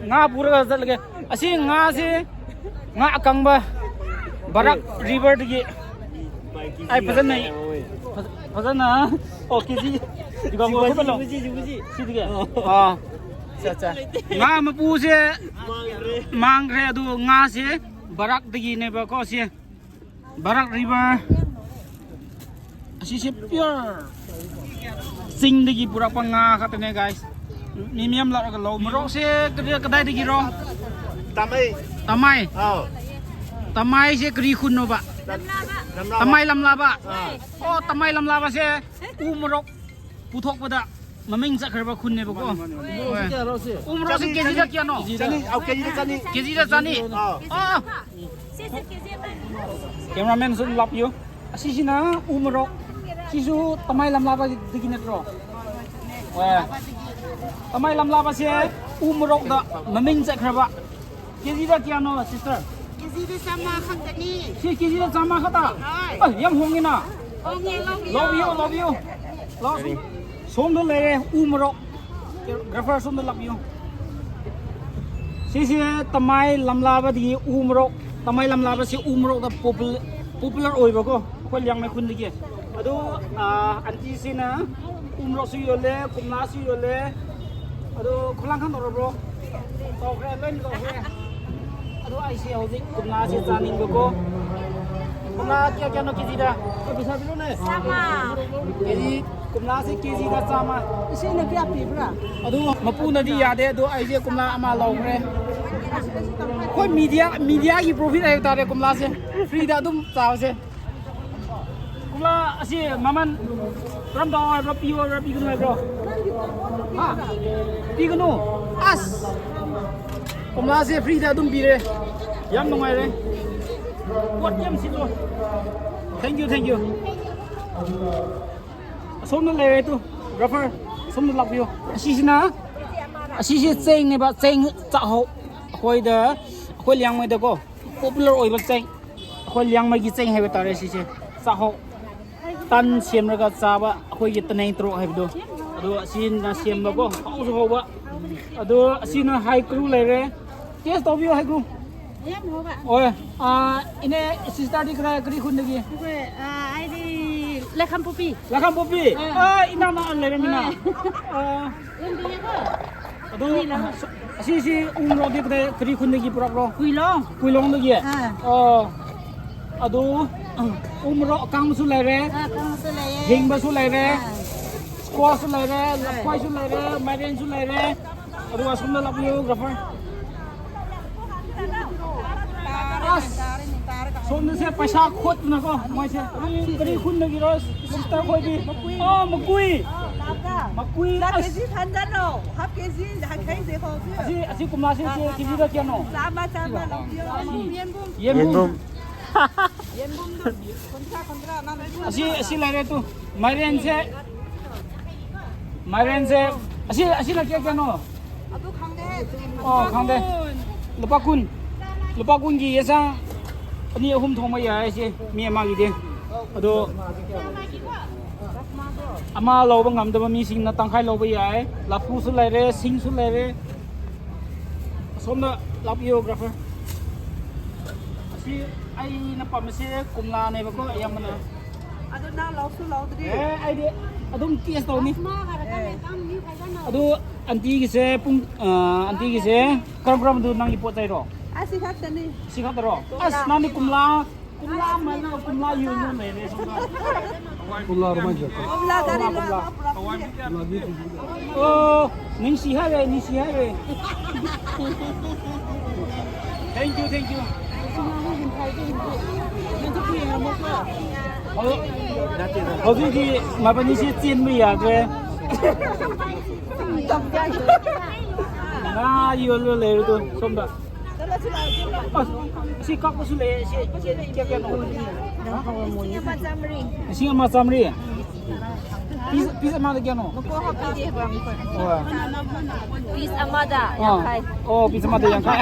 ꯉꯥ ꯄꯨꯔꯒ ꯆꯠꯂꯒꯦ꯫ ꯑꯁꯤ ꯉꯥꯁꯤ ꯉꯥ ꯑꯀꯪꯕ ꯕꯔꯥꯛ ꯔꯤꯚꯔꯗꯒꯤ ꯑꯩ ꯐꯖꯅ ꯐꯖ- ꯐꯖꯅ ꯑꯣ ꯀꯦꯖꯤ ꯁꯤꯗꯒꯤ ꯑꯣ ꯑꯠꯆꯥ ꯑꯠꯆꯥ ꯉꯥ ꯃꯄꯨꯁꯦ ꯃꯥꯡꯈ꯭ꯔꯦ꯫ ꯑꯗꯨ ꯉꯥꯁꯦ ꯕꯔꯥꯛꯇꯒꯤꯅꯦꯕꯀꯣ꯫ ꯁꯤ ꯕꯔꯥꯛ ꯔꯤꯚꯔ꯫ ꯑꯁꯤꯁꯦ ꯄꯤꯌꯣꯔ ꯆꯤꯡꯗꯒꯤ ꯄꯨꯔꯛꯄ ꯉꯥ ꯈꯛꯇꯅꯦ, ꯒꯥꯏꯁ꯫ ꯃꯤ ꯃꯌꯥꯝ ꯂꯥꯛꯑꯒ ꯂꯧ꯫ ꯃꯔꯣꯛꯁꯦ ꯀꯗꯥꯏ- ꯀꯗꯥꯏꯗꯒꯤꯔꯣ? ꯇꯥꯃꯩ꯫ ꯇꯃꯥꯏ꯫ ꯑꯥꯎ꯫ ꯇꯃꯥꯏꯁꯦ ꯀꯔꯤ ꯈꯨꯟꯅꯣꯕ? ꯂꯝꯂꯥꯕ꯫ ꯇꯃꯥꯏ ꯂꯝꯂꯥꯕ꯫ ꯑꯥ꯫ ꯑꯣ, ꯇꯃꯥꯏ ꯂꯝꯂꯥꯕꯁꯦ ꯎ ꯃꯣꯔꯣꯛ ꯄꯨꯊꯣꯛꯄꯗ ꯃꯃꯤꯡ ꯆꯠꯈ꯭ꯔꯕ ꯈꯨꯟꯅꯦꯕꯀꯣ꯫ ꯍꯣꯏ꯫ ꯎ ꯃꯣꯔꯣꯛꯁꯦ ꯆꯅꯤ, ꯀꯦꯖꯤꯗ ꯀꯌꯥꯅꯣ? ꯆꯅꯤ, ꯑꯧ, ꯀꯦꯖꯤꯗ ꯆꯅꯤ꯫ ꯀꯦꯖꯤꯗ ꯆꯅꯤ꯫ ꯑꯥ꯫ ꯑꯣ꯫ ꯀꯦꯃꯦꯔꯥꯃꯦꯟꯁꯨ ꯂꯥꯛꯄꯤꯌꯨ꯫ ꯑꯁꯤꯁꯤꯅ ꯎ ꯃꯣꯔꯣꯛ꯫ ꯁꯤꯁꯨ ꯇꯃꯥꯏ ꯂꯝꯂꯥꯕꯗꯒꯤ ꯅꯠꯇ꯭ꯔꯣ? ꯍꯣꯏ꯫ ꯇꯃꯥꯏ ꯂꯝꯂꯥꯕꯁꯦ ꯎ ꯃꯣꯔꯣꯛꯇ ꯃꯃꯤꯡ ꯆꯠꯈ꯭ꯔꯕ꯫ ꯀꯦꯖꯤꯗ ꯀꯌꯥꯅꯣ, ꯁꯤꯁꯇꯔ? ꯀꯦꯖꯤꯗ ꯆꯥꯝꯃꯉꯥ ꯈꯛꯇꯅꯤ꯫ ꯁꯤ ꯀꯦꯖꯤꯗ ꯆꯥꯝꯃ ꯈꯛꯇ? ꯍꯣꯏ꯫ ꯑ, ꯌꯥꯝ ꯍꯣꯡꯉꯤꯅ꯫ ꯍꯣꯡꯉꯦ, ꯂꯧꯕꯤꯌꯣ꯫ ꯂꯧꯕꯤꯌꯨ, ꯂꯧꯕꯤꯌꯨ꯫ ꯂꯧ, ꯁꯣꯝꯗ ꯂꯩꯔꯦ ꯎ ꯃꯣꯔꯣꯛ꯫ ꯒ꯭ꯔꯥꯐꯔ ꯁꯣꯝꯗ ꯂꯥꯛꯄꯤꯌꯨ꯫ ꯁꯤꯁꯦ ꯇꯃꯥꯏ ꯂꯝꯂꯥꯕꯗꯒꯤ ꯎ ꯃꯣꯔꯣꯛ꯫ ꯇꯃꯥꯏ ꯂꯝꯂꯥꯕꯁꯤ ꯎ ꯃꯣꯔꯣꯛꯇ ꯄꯣꯄꯨꯂꯔ ꯑꯣꯏꯕꯀꯣ, ꯑꯩꯈꯣꯏ ꯂꯤꯌꯥꯡꯃꯩ ꯈꯨꯟꯗꯒꯤ꯫ ꯑꯗꯨ, ꯑ, ꯑꯟꯇꯤꯁꯤꯅ ꯎꯃꯣꯔꯣꯛꯁꯨ ꯌꯣꯜꯂꯦ, ꯀꯣꯝꯂꯥꯁꯨ ꯌꯣꯜꯂꯦ꯫ ꯑꯗꯣ ꯈꯨꯂꯥꯡ ꯈꯪꯗꯧꯔꯕ꯭ꯔꯣ? ꯇꯧꯈ꯭ꯔꯦ, ꯂꯣꯏꯅ ꯇꯧꯈ꯭ꯔꯦ꯫ ꯑꯗꯣ ꯑꯩꯁꯦ ꯍꯧꯖꯤꯛ ꯀꯣꯝꯂꯥꯁꯦ ꯆꯥꯅꯤꯡꯕꯀꯣ꯫ ꯀꯣꯝꯂꯥ ꯀꯌꯥ ꯀꯌꯥꯅꯣ ꯀꯦꯖꯤꯗ? ꯑꯩꯈꯣꯏ ꯄꯩꯁꯥ ꯄꯤꯔꯣꯅꯦ꯫ ꯆꯥꯝꯃ꯫ ꯀꯦꯖꯤ ꯀꯣꯝꯂꯥꯁꯦ ꯀꯦꯖꯤꯗ ꯆꯥꯝꯃ꯫ ꯏꯆꯦꯅ ꯀꯌꯥ ꯄꯤꯕ꯭ꯔꯥ? ꯑꯗꯨ ꯃꯄꯨꯅꯗꯤ ꯌꯥꯗꯦ, ꯑꯗꯣ ꯑꯩꯁꯦ ꯀꯣꯝꯂꯥ ꯑꯃ ꯂꯧꯈ꯭ꯔꯦ꯫ ꯑꯩꯈꯣꯏ ꯃꯤꯗꯤꯌꯥ, ꯃꯤꯗꯤꯌꯥꯒꯤ ꯄ꯭ꯔꯣꯐꯤꯠ ꯍꯥꯏꯕ ꯇꯥꯔꯦ ꯀꯣꯝꯂꯥꯁꯦ꯫ ꯐ꯭ꯔꯤꯗ ꯑꯗꯨꯝ ꯆꯥꯕꯁꯦ꯫ ꯀꯣꯝꯂꯥ ꯑꯁꯤ ꯃꯃꯜ ꯀꯔꯝ ꯇꯧ ꯍꯥꯏꯕ꯭ꯔꯣ? ꯄꯤꯌꯣ ꯍꯥꯏꯕ꯭ꯔꯣ, ꯄꯤꯒꯅꯨ ꯍꯥꯏꯕ꯭ꯔꯣ? ꯍꯥ? ꯄꯤꯒꯅꯨ꯫ ꯑꯁ! ꯀꯣꯝꯂꯥꯁꯦ ꯐ꯭ꯔꯤꯗ ꯑꯗꯨꯝ ꯄꯤꯔꯦ꯫ ꯌꯥꯝ ꯅꯨꯡꯉꯥꯏꯔꯦ꯫ ꯄꯣꯠ ꯌꯥꯝ ꯁꯤꯠꯂꯣ꯫ Thank you, thank you꯫ ꯑꯁꯣꯝꯗ ꯂꯩꯔꯦ ꯇꯨ, ꯒ꯭ꯔꯥꯐꯔ꯫ ꯑꯁꯣꯝꯗ ꯂꯥꯛꯄꯤꯌꯣ꯫ ꯑꯁꯤꯁꯤꯅ, ꯑꯁꯤꯁꯦ ꯆꯦꯡꯅꯦꯕ, ꯆꯦꯡ ꯆꯥꯛꯍꯧ꯫ ꯑꯩꯈꯣꯏꯗ, ꯑꯩꯈꯣꯏ ꯂꯤꯌꯥꯡꯃꯩꯗꯀꯣ ꯄꯣꯄꯨꯂꯔ ꯑꯣꯏꯕ ꯆꯦꯡ, ꯑꯩꯈꯣꯏ ꯂꯤꯌꯥꯡꯃꯩꯒꯤ ꯆꯦꯡ ꯍꯥꯏꯕ ꯇꯥꯔꯦ ꯁꯤꯁꯦ꯫ ꯆꯥꯛꯍꯧ꯫ ꯇꯟ ꯁꯦꯝꯔꯒ ꯆꯥꯕ ꯑꯩꯈꯣꯏꯒꯤ ꯇꯅꯩ ꯇꯔꯣꯛ ꯍꯥꯏꯕꯗꯣ꯫ ꯑꯗꯣ ꯑꯁꯤꯅ ꯁꯦꯝꯕꯀꯣ, ꯍꯥꯎꯁꯨ ꯍꯥꯎꯕ꯫ ꯑꯗꯣ ꯑꯁꯤꯅ ꯍꯩꯀ꯭ꯔꯨ ꯂꯩꯔꯦ꯫ Taste ꯇꯧꯕꯤꯌꯣ ꯍꯩꯀ꯭ꯔꯨ꯫ ꯌꯥꯝ ꯍꯥꯎꯕ꯫ ꯍꯣꯏ꯫ ꯑꯥ, ꯏꯅꯦ, sister ꯗꯤ ꯀꯗꯥꯏ, ꯀꯔꯤ ꯈꯨꯟꯗꯒꯤ? ꯑꯩꯈꯣꯏ, ꯑꯥ, ꯑꯩꯗꯤ ꯂꯩꯈꯥꯝꯄꯣꯛꯄꯤ꯫ ꯂꯩꯈꯥꯝꯄꯣꯛꯄꯤ? ꯑꯥ꯫ ꯑꯥ, ꯏꯅꯥꯛ ꯅꯛꯅ ꯂꯩꯔꯝꯃꯤꯅ꯫ ꯍꯣꯏ꯫ ꯑꯥ꯫ ꯌꯥꯝ ꯄꯤꯌꯦꯀꯣ꯫ ꯑꯗꯣ, ꯑꯅꯤ ꯂꯧꯔꯣ꯫ ꯑꯁꯤꯁꯤ ꯎ ꯃꯣꯔꯣꯛꯇꯤ ꯀꯗꯥꯏ, ꯀꯔꯤ ꯈꯨꯟꯗꯒꯤ ꯄꯨꯔꯛꯄ꯭ꯔꯣ? ꯀꯨꯏꯂꯣꯡ꯫ ꯀꯨꯏꯂꯣꯡꯗꯒꯤ? ꯑꯥ꯫ ꯑꯣ꯫ ꯑꯗꯨ, ꯎ ꯃꯣꯔꯣꯛ ꯑꯀꯥꯡꯕꯁꯨ ꯂꯩꯔꯦ, ꯑꯥ, ꯑꯀꯥꯡꯕꯁꯨ ꯂꯩꯌꯦ꯫ ꯍꯤꯡꯕꯁꯨ ꯂꯩꯔꯦ, ꯑꯥ꯫ Squash ꯁꯨ ꯂꯩꯔꯦ, ꯑꯥ꯫ ꯂꯐꯣꯏꯁꯨ ꯂꯩꯔꯦ, ꯃꯥꯏꯔꯦꯟꯁꯨ ꯂꯩꯔꯦ꯫ ꯑꯗꯨꯒ ꯁꯣꯝꯗ ꯂꯥꯛꯄꯤꯌꯨ, ꯒ꯭ꯔꯥꯐꯔ꯫ ꯑꯁ! ꯁꯣꯝꯗꯁꯦ ꯄꯩꯁꯥ ꯈꯣꯠꯇꯅꯀꯣ, ꯃꯣꯏꯁꯦ꯫ ꯀꯔꯤ ꯈꯨꯟꯗꯒꯤꯔꯣ, sister ꯈꯣꯏꯗꯤ? ꯃꯀꯨꯏ꯫ ꯑꯣ, ꯃꯀꯨꯏ꯫ ꯃꯀꯨꯏ꯫ ꯃꯀꯨꯏ, ꯆꯥ ꯑꯁ꯫ ꯀꯦꯖꯤ ꯍꯟꯗ꯭ꯔꯣ? Half ꯀꯦꯖꯤ ꯌꯥꯡꯈꯩ ꯄꯤꯔꯣ꯫ ꯑꯁꯤ, ꯑꯁꯤ ꯀꯣꯝꯂꯥꯁꯤ ꯀꯦꯖꯤꯗ ꯀꯌꯥꯅꯣ? ꯆꯥꯝꯃ, ꯆꯥꯝꯃ ꯂꯧꯕꯤꯌꯣ꯫ ꯌꯦꯟꯕꯨꯝ꯫ ꯌꯦꯟꯕꯨꯝ꯫ ꯌꯦꯟꯕꯨꯝꯗꯣ ꯀꯨꯟꯊ꯭ꯔꯥ, ꯀꯨꯟꯊ꯭ꯔꯥ, ꯅꯪ ꯑꯁꯤ, ꯑꯁꯤ ꯂꯩꯔꯦ ꯇꯨ꯫ ꯃꯥꯏꯔꯦꯟꯁꯦ, ꯃꯥꯏꯔꯦꯟꯁꯦ, ꯑꯁꯤ, ꯑꯁꯤꯅ ꯀꯌꯥ ꯀꯌꯥꯅꯣ? ꯑꯗꯨ ꯈꯪꯗꯦꯍꯦ, ꯑꯗꯨꯗꯤ꯫ ꯑꯣ, ꯈꯪꯗꯦ꯫ ꯂꯨꯄꯥ ꯀꯨꯟ꯫ ꯂꯨꯄꯥ ꯀꯨꯟꯒꯤ ꯌꯦꯟꯁꯥꯡ ꯑꯅꯤ ꯑꯍꯨꯝ ꯊꯣꯡꯕ ꯌꯥꯏ ꯁꯤ ꯃꯤ ꯑꯃꯒꯤꯗꯤ꯫ ꯑꯗꯣ ꯑꯃ ꯂꯧꯕ ꯉꯝꯗꯕ ꯃꯤꯁꯤꯡꯅ ꯇꯪꯈꯥꯏ ꯂꯧꯕ ꯌꯥꯏ꯫ ꯂꯐꯨꯁꯨ ꯂꯩꯔꯦ, ꯁꯤꯡꯁꯨ ꯂꯩꯔꯦ꯫ ꯑꯁꯣꯝꯗ ꯂꯥꯛꯄꯤꯌꯣ, ꯒ꯭ꯔꯥꯐꯔ꯫ ꯑꯁꯤ ꯑꯩꯅ ꯄꯥꯝꯕꯁꯦ ꯀꯣꯝꯂꯥꯅꯦꯕꯀꯣ, ꯑꯌꯥꯝꯕꯅ꯫ ꯑꯗꯨ ꯅꯪ ꯂꯧꯁꯨ ꯂꯧꯗ꯭ꯔꯤ꯫ ꯑꯦ, ꯑꯩꯗꯤ ꯑꯗꯨꯝ ꯇꯦꯁ ꯇꯧꯅꯤ꯫ ꯑꯗꯨ ꯑꯟꯇꯤꯒꯤꯁꯦ ꯄꯨꯡ ꯑ, ꯑꯟꯇꯤꯒꯤꯁꯦ ꯀꯔꯝ ꯀꯔꯝꯕꯗꯨ ꯅꯪꯒꯤ ꯄꯣꯠ ꯆꯩꯔꯣ? ꯑꯁꯤ ꯈꯛꯇꯅꯤ꯫ ꯁꯤ ꯈꯛꯇꯔꯣ? ꯑꯁ, ꯅꯪꯗꯤ ꯀꯨꯝꯂꯥ ꯀꯨꯝꯂꯥ ꯃꯅꯥ ꯀꯨꯝꯂꯥ ꯌꯣꯟ ꯌꯣꯟ ꯂꯩꯔꯦ ꯁꯣꯝꯗ꯫ ꯀꯨꯝꯂꯥ ꯔꯣꯃꯥꯏ ꯖꯥꯠꯇꯣ꯫ ꯀꯨꯝꯂꯥ ꯒꯥꯔꯤ ꯂꯣꯏ ꯀꯨꯝꯂꯥ꯫ ꯑꯣ, ꯅꯤꯡꯁꯤ ꯍꯥꯏꯔꯦ, ꯅꯤꯡꯁꯤ ꯍꯥꯏꯔꯦ꯫ Thank you, thank you. ꯍꯧ-, ꯍꯧꯖꯤꯛꯇꯤ ꯃꯕꯥꯅꯤꯁꯤ ꯆꯦꯟꯕ ꯌꯥꯗ꯭ꯔꯦ꯫ ꯉꯥ ꯌꯣꯜꯂ ꯂꯩꯔꯦꯗꯣ ꯁꯣꯝꯗ꯫ ꯑꯁ, ꯁꯤ ꯀꯛꯄꯁꯨ ꯂꯩꯌꯦ, ꯁꯤ, ꯁꯤ ꯀꯌꯥ ꯀꯌꯥꯅꯣ? ꯂꯤꯁꯤꯡ ꯑꯃ ꯆꯥꯝꯃꯔꯤ꯫ ꯄꯤꯁ, ꯄꯤꯁ ꯑꯃꯗ ꯀꯌꯥꯅꯣ? ꯍꯣꯏ꯫ ꯄꯤꯁ ꯑꯃꯗ ꯑꯥ꯫ ꯌꯥꯡꯈꯩ꯫ ꯑꯣ, ꯄꯤꯁ ꯑꯃꯗ ꯌꯥꯡꯈꯩ꯫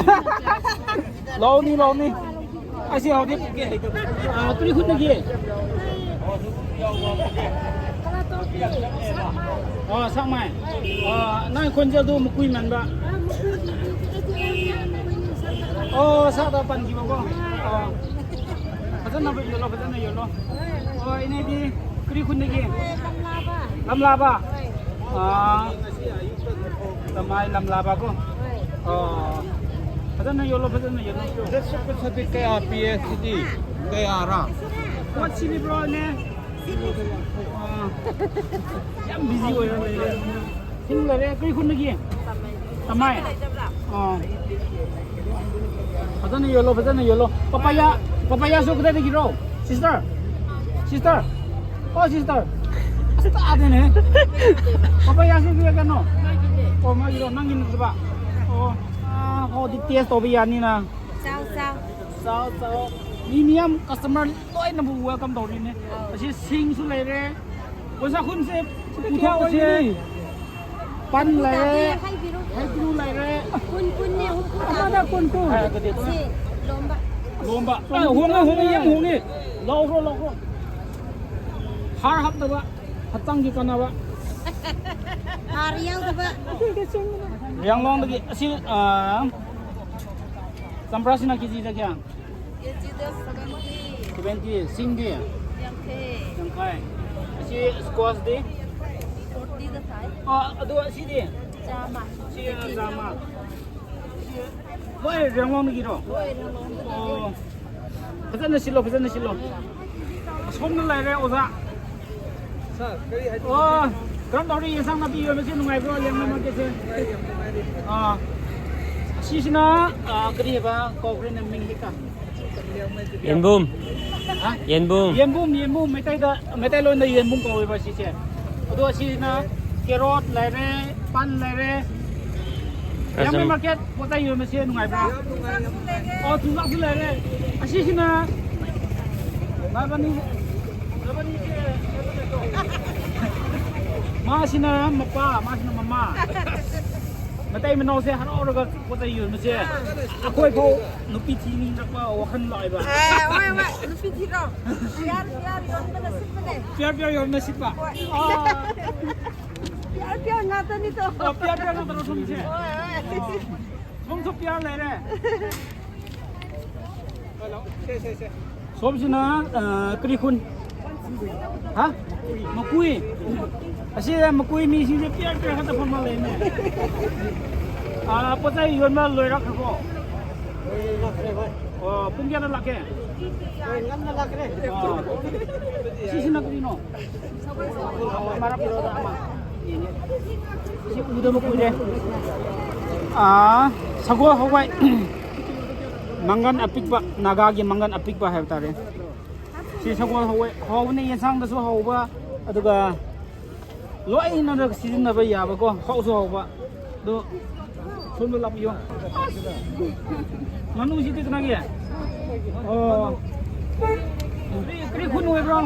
ꯂꯧꯅꯤ, ꯂꯧꯅꯤ꯫ ꯑꯁꯤ ꯍꯧꯖꯤꯛ, ꯑꯥ, ꯀꯔꯤ ꯈꯨꯟꯗꯒꯤ? ꯑꯣ, ꯁꯥꯛꯃꯥꯏ꯫ ꯑꯣ, ꯅꯪ ꯈꯣꯟꯖꯦꯜꯗꯨ ꯃꯀꯨꯏ ꯃꯟꯕ꯫ ꯑꯣ, ꯁꯥꯛꯇ ꯄꯟꯈꯤꯕꯀꯣ꯫ ꯑꯣ, ꯐꯖꯅ ꯌꯣꯜꯂꯣ, ꯐꯖꯅ ꯌꯣꯜꯂꯣ꯫ ꯑꯣ, ꯏꯅꯦꯗꯤ ꯀꯔꯤ ꯈꯨꯟꯗꯒꯤ? ꯂꯝꯂꯥꯕ꯫ ꯑꯥ, ꯂꯃꯥꯏ ꯂꯝꯂꯥꯕ ꯀꯣ꯫ ꯑꯣ, ꯐꯖꯅ ꯌꯣꯜꯂꯣ, ꯐꯖꯅ ꯌꯣꯜꯂꯣ꯫ ꯗ꯭ꯔꯦꯁ ꯁꯨꯠ ꯄꯩꯁꯥꯗꯤ ꯀꯌꯥ ꯄꯤꯌꯦ ꯁꯤꯗꯤ? ꯀꯌꯥꯔꯥ? ꯄꯣꯠ ꯁꯤꯠꯂꯤꯕ꯭ꯔꯣ, ꯏꯅꯦ? ꯑꯥ, ꯌꯥꯝ ꯕꯤꯖꯤ ꯑꯣꯏꯔ ꯂꯩꯔꯦ꯫ ꯁꯤꯡ ꯂꯩꯔꯦ, ꯀꯔꯤ ꯈꯨꯟꯗꯒꯤ? ꯇꯃꯥꯏ꯫ ꯑꯥ꯫ ꯐꯖꯅ ꯌꯣꯜꯂꯣ, ꯐꯖꯅ ꯌꯣꯜꯂꯣ꯫ ꯄꯄꯥꯌꯥ, ꯄꯄꯥꯌꯥꯁꯨ ꯀꯗꯥꯏꯗꯒꯤꯔꯣ? Sister? Sister? ꯑꯣ, sister. ꯑꯁ, ꯇꯥꯗꯦꯅꯦ꯫ ꯄꯄꯥꯌꯥꯁꯨ ꯄꯤꯔꯛꯀꯅꯣ? ꯑꯣ, ꯃꯥꯒꯤꯔꯣ? ꯅꯪꯒꯤ ꯅꯠꯇꯕ? ꯑꯣ, ꯑꯥ, ꯑꯣ, ꯗꯤ ꯇꯦꯁ ꯇꯧꯕ ꯌꯥꯅꯤꯅ꯫ ꯆꯥꯎ, ꯆꯥꯎ꯫ ꯆꯥꯎ, ꯆꯥꯎ꯫ ꯃꯤ ꯃꯤꯌꯥꯝ customer ꯂꯣꯏꯅꯕꯨ welcome ꯇꯧꯔꯤꯅꯦ꯫ ꯑꯧ꯫ ꯑꯁꯤ ꯁꯤꯡꯁꯨ ꯂꯩꯔꯦ꯫ ꯑꯣꯖꯥ ꯈꯨꯟꯁꯦ ꯄꯨꯊꯣꯛꯄꯁꯦ ꯄꯟ ꯂꯩꯔꯦ, ꯍꯩꯀ꯭ꯔꯨ ꯂꯩꯔꯦ꯫ ꯀꯨꯟ, ꯀꯨꯟꯅꯦ, ꯍꯨꯝꯐꯨ ꯇꯥꯕꯅꯦ꯫ ꯑꯃꯗ ꯀꯨꯟ, ꯀꯨꯟ꯫ ꯁꯤ ꯂꯣꯝꯕ꯫ ꯂꯣꯝꯕ꯫ ꯑꯦ, ꯍꯣꯡꯉꯦ, ꯍꯣꯡꯉꯦ, ꯌꯥꯝ ꯍꯣꯡꯉꯦ꯫ ꯂꯧꯈ꯭ꯔꯣ, ꯂꯧꯈ꯭ꯔꯣ꯫ ꯍꯥꯔ ꯍꯥꯞꯇꯕ, ꯍꯛꯆꯥꯡꯒꯤ ꯀꯥꯟꯅꯕ꯫ ꯍꯥꯔ ꯌꯥꯎꯗꯕ꯫ ꯔꯤꯌꯥꯡꯂꯣꯡꯗꯒꯤ ꯑꯁꯤ, ꯑ, ꯆꯝꯄ꯭ꯔꯥꯁꯤꯅ ꯀꯦꯖꯤꯗ ꯀꯌꯥ? ꯀꯦꯖꯤꯗ ꯁꯚꯦꯟꯇꯤ꯫ ꯁꯚꯦꯟꯇꯤ, ꯁꯤꯡꯗꯤ? ꯌꯥꯡꯈꯩ꯫ ꯌꯥꯡꯈꯩ꯫ ꯑꯁꯤ squash ꯗꯤ? ꯑ, ꯑꯗꯨ ꯑꯁꯤꯗꯤ? ꯆꯥꯝꯃ꯫ ꯁꯤ ꯆꯥꯝꯃ꯫ ꯁꯤ ꯂꯣꯏ ꯔꯦꯡꯂꯣꯡꯗꯒꯤꯔꯣ? ꯂꯣꯏ ꯔꯦꯡꯂꯣꯡꯗꯒꯤ꯫ ꯑꯣ꯫ ꯐꯖꯅ ꯁꯤꯜꯂꯣ, ꯐꯖꯅ ꯁꯤꯜꯂꯣ꯫ ꯑꯁꯣꯝꯗ ꯂꯩꯔꯦ, ꯑꯣꯖꯥ꯫ ꯁꯥꯔ, ꯀꯔꯤ ꯍꯥꯏꯕꯤꯅꯤꯡꯒꯦ? ꯑꯣ, ꯀꯔꯝ ꯇꯧꯔꯤ? ꯌꯦꯟꯁꯥꯡ ꯅꯥꯄꯤ ꯌꯣꯟꯕꯁꯤ ꯅꯨꯡꯉꯥꯏꯕ꯭ꯔꯣ, ꯂꯤꯌꯥꯡꯃꯩ ꯃꯥꯔꯀꯦꯠꯁꯦ? ꯅꯨꯡꯉꯥꯏꯔꯤ, ꯌꯥꯝ ꯅꯨꯡꯉꯥꯏꯔꯤ꯫ ꯑꯥ, ꯑꯁꯤꯁꯤꯅ, ꯑꯥ, ꯀꯔꯤ ꯍꯥꯏꯕ? ꯀꯥꯎꯈ꯭ꯔꯦꯅꯦ ꯃꯃꯤꯡ ꯍꯦꯛꯇ꯫ ꯌꯦꯟꯕꯨꯝ꯫ ꯍꯥ? ꯌꯦꯟꯕꯨꯝ꯫ ꯌꯦꯟꯕꯨꯝ, ꯌꯦꯟꯕꯨꯝ, ꯃꯩꯇꯩꯗ, ꯃꯩꯇꯩꯂꯣꯟꯗ ꯌꯦꯟꯕꯨꯝ ꯀꯧꯋꯦꯕ ꯁꯤꯁꯦ꯫ ꯑꯗꯣ ꯑꯁꯤꯅ ꯀꯦꯔꯣꯠ ꯂꯩꯔꯦ, ꯄꯥꯟ ꯂꯩꯔꯦ꯫ ꯌꯥꯝꯃꯦ ꯀꯁꯝ- ꯃꯥꯔꯀꯦꯠ ꯄꯣꯠ ꯆꯩ ꯌꯣꯟꯕꯁꯦ ꯅꯨꯡꯉꯥꯏꯕ꯭ꯔꯥ? ꯑꯣ, ꯊꯨꯝꯖꯥꯛꯁꯨ ꯂꯩꯔꯦ꯫ ꯑꯁꯤꯁꯤꯅ ꯃꯥꯕꯅꯤ, ꯃꯥꯕꯅꯤꯁꯦ, ꯃꯥꯁꯤꯅ ꯃꯄꯥ, ꯃꯥꯁꯤꯅ ꯃꯃꯥ꯫ ꯃꯇꯩ ꯃꯅꯥꯎꯁꯦ ꯍꯔꯥꯎꯔꯒ ꯄꯣꯠ ꯆꯩ ꯌꯣꯟꯕꯁꯦ ꯑꯩꯈꯣꯏ ꯐꯥꯎ ꯅꯨꯄꯤ ꯊꯤꯅꯤꯡꯉꯛꯄ ꯋꯥꯈꯜ ꯂꯥꯛꯑꯦꯕ꯫ ꯑꯦ, ꯍꯣꯏ, ꯍꯣꯏ, ꯅꯨꯄꯤ ꯊꯤꯔꯣ꯫ ꯄꯤꯌꯥꯔ, ꯄꯤꯌꯥꯔ ꯌꯣꯟꯕꯅ ꯁꯤꯠꯄꯅꯦ꯫ ꯄꯤꯌꯥꯔ, ꯄꯤꯌꯥꯔ ꯌꯣꯟꯕꯅ ꯁꯤꯠꯄ꯫ ꯍꯣꯏ꯫ ꯑꯥ꯫ ꯄꯤꯌꯥꯔ, ꯄꯤꯌꯥꯔ ꯉꯥꯛꯇꯅꯤꯗꯣ꯫ ꯑꯣ, ꯄꯤꯌꯥꯔ, ꯄꯤꯌꯥꯔ ꯉꯥꯛꯇꯔꯣ ꯁꯣꯝꯁꯦ? ꯍꯣꯏ, ꯍꯣꯏ꯫ ꯑꯣ꯫ ꯁꯣꯝꯁꯨ ꯄꯤꯌꯥꯔ ꯂꯩꯔꯦ꯫ ꯁꯣꯝꯁꯤꯅ, ꯑ, ꯀꯔꯤ ꯈꯨꯟ? ꯍꯥ? ꯃꯀꯨꯏ꯫ ꯑꯁꯤ ꯃꯀꯨꯏ ꯃꯤꯁꯤꯡꯁꯦ ꯄꯤꯌꯥꯔ ꯄꯤꯌꯥꯔ ꯈꯛꯇ ꯐꯝꯃ ꯂꯩꯅꯦ꯫ ꯑ, ꯄꯣꯠ ꯆꯩ ꯌꯣꯟꯕ ꯂꯣꯏꯔꯛꯈ꯭ꯔꯕꯣ? ꯂꯣꯏꯔꯛꯈ꯭ꯔꯦ, ꯍꯣꯏ꯫ ꯑꯣ, ꯄꯨꯡ ꯀꯌꯥꯗ ꯂꯥꯛꯀꯦ? ꯍꯣꯏ, ꯉꯟꯅ ꯂꯥꯛꯈ꯭ꯔꯦ꯫ ꯑꯣ꯫ ꯁꯤꯁꯤꯅ ꯀꯔꯤꯅꯣ? ꯃꯔꯛ ꯄꯤꯔꯛꯑꯣ ꯑꯃ꯫ ꯁꯤ ꯎꯗꯕ ꯀꯨꯏꯔꯦ꯫ ꯑꯥ, ꯁꯒꯣꯜ ꯍꯋꯥꯏ꯫ ꯃꯪꯒꯟ ꯑꯄꯤꯛꯄ, ꯅꯥꯒꯥꯒꯤ ꯃꯪꯒꯟ ꯑꯄꯤꯛꯄ ꯍꯥꯏꯕ ꯇꯥꯔꯦ꯫ ꯁꯤ ꯁꯒꯣꯜ ꯍꯋꯥꯏ ꯍꯥꯎꯕꯅꯦ, ꯌꯦꯟꯁꯥꯡꯗꯁꯨ ꯍꯥꯎꯕ, ꯑꯗꯨꯒ ꯂꯣꯏꯅ ꯁꯤꯖꯤꯟꯅꯕ ꯌꯥꯕꯀꯣ, ꯍꯥꯎꯁꯨ ꯍꯥꯎꯕ꯫ ꯑꯗꯣ ꯁꯣꯝꯗ ꯂꯥꯛꯄꯤꯌꯣ꯫ ꯉꯥꯅꯨꯁꯤꯗꯤ ꯀꯅꯥꯒꯤ? ꯑꯣ꯫ ꯀꯔꯤ, ꯀꯔꯤ ꯈꯨꯟ ꯑꯣꯏꯕ꯭ꯔꯣ?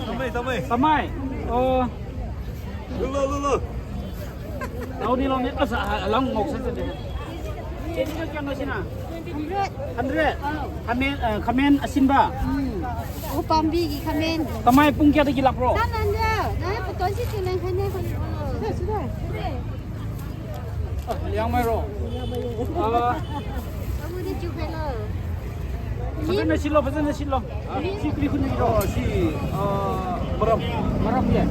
ꯇꯃꯩ, ꯇꯃꯩ꯫ ꯇꯃꯩ? ꯑꯣ꯫ ꯂꯧ, ꯂꯧ, ꯂꯧ꯫ ꯂꯧꯅꯤ, ꯂꯧꯅꯤ꯫ ꯑꯁ, ꯑ, ꯂꯧ ꯉꯧꯁꯟꯖꯗꯦ꯫ ꯀꯦꯖꯤꯗ ꯀꯌꯥꯅꯣ ꯁꯤꯅ? ꯍꯟꯗ꯭ꯔꯦꯠ꯫ ꯈꯥꯃꯦꯟ, ꯑ, ꯈꯥꯃꯦꯟ ꯑꯁꯤꯟꯕ꯫ ꯎꯝ꯫ ꯎ ꯄꯥꯝꯕꯤꯒꯤ ꯈꯥꯃꯦꯟ꯫ ꯇꯃꯩ ꯄꯨꯡ ꯀꯌꯥꯗꯒꯤ ꯂꯥꯛꯄ꯭ꯔꯣ? ꯁꯤꯗ, ꯁꯤꯗ꯫ ꯑ, ꯂꯤꯌꯥꯡꯃꯩꯔꯣ? ꯑ, ꯐꯖꯅ ꯁꯤꯜꯂꯣ, ꯐꯖꯅ ꯁꯤꯜꯂꯣ꯫ ꯁꯤ ꯀꯔꯤ ꯈꯨꯟꯗꯒꯤꯔꯣ? ꯑ, ꯁꯤ, ꯑ, ꯃꯔꯝ꯫ ꯃꯔꯝꯒꯤ?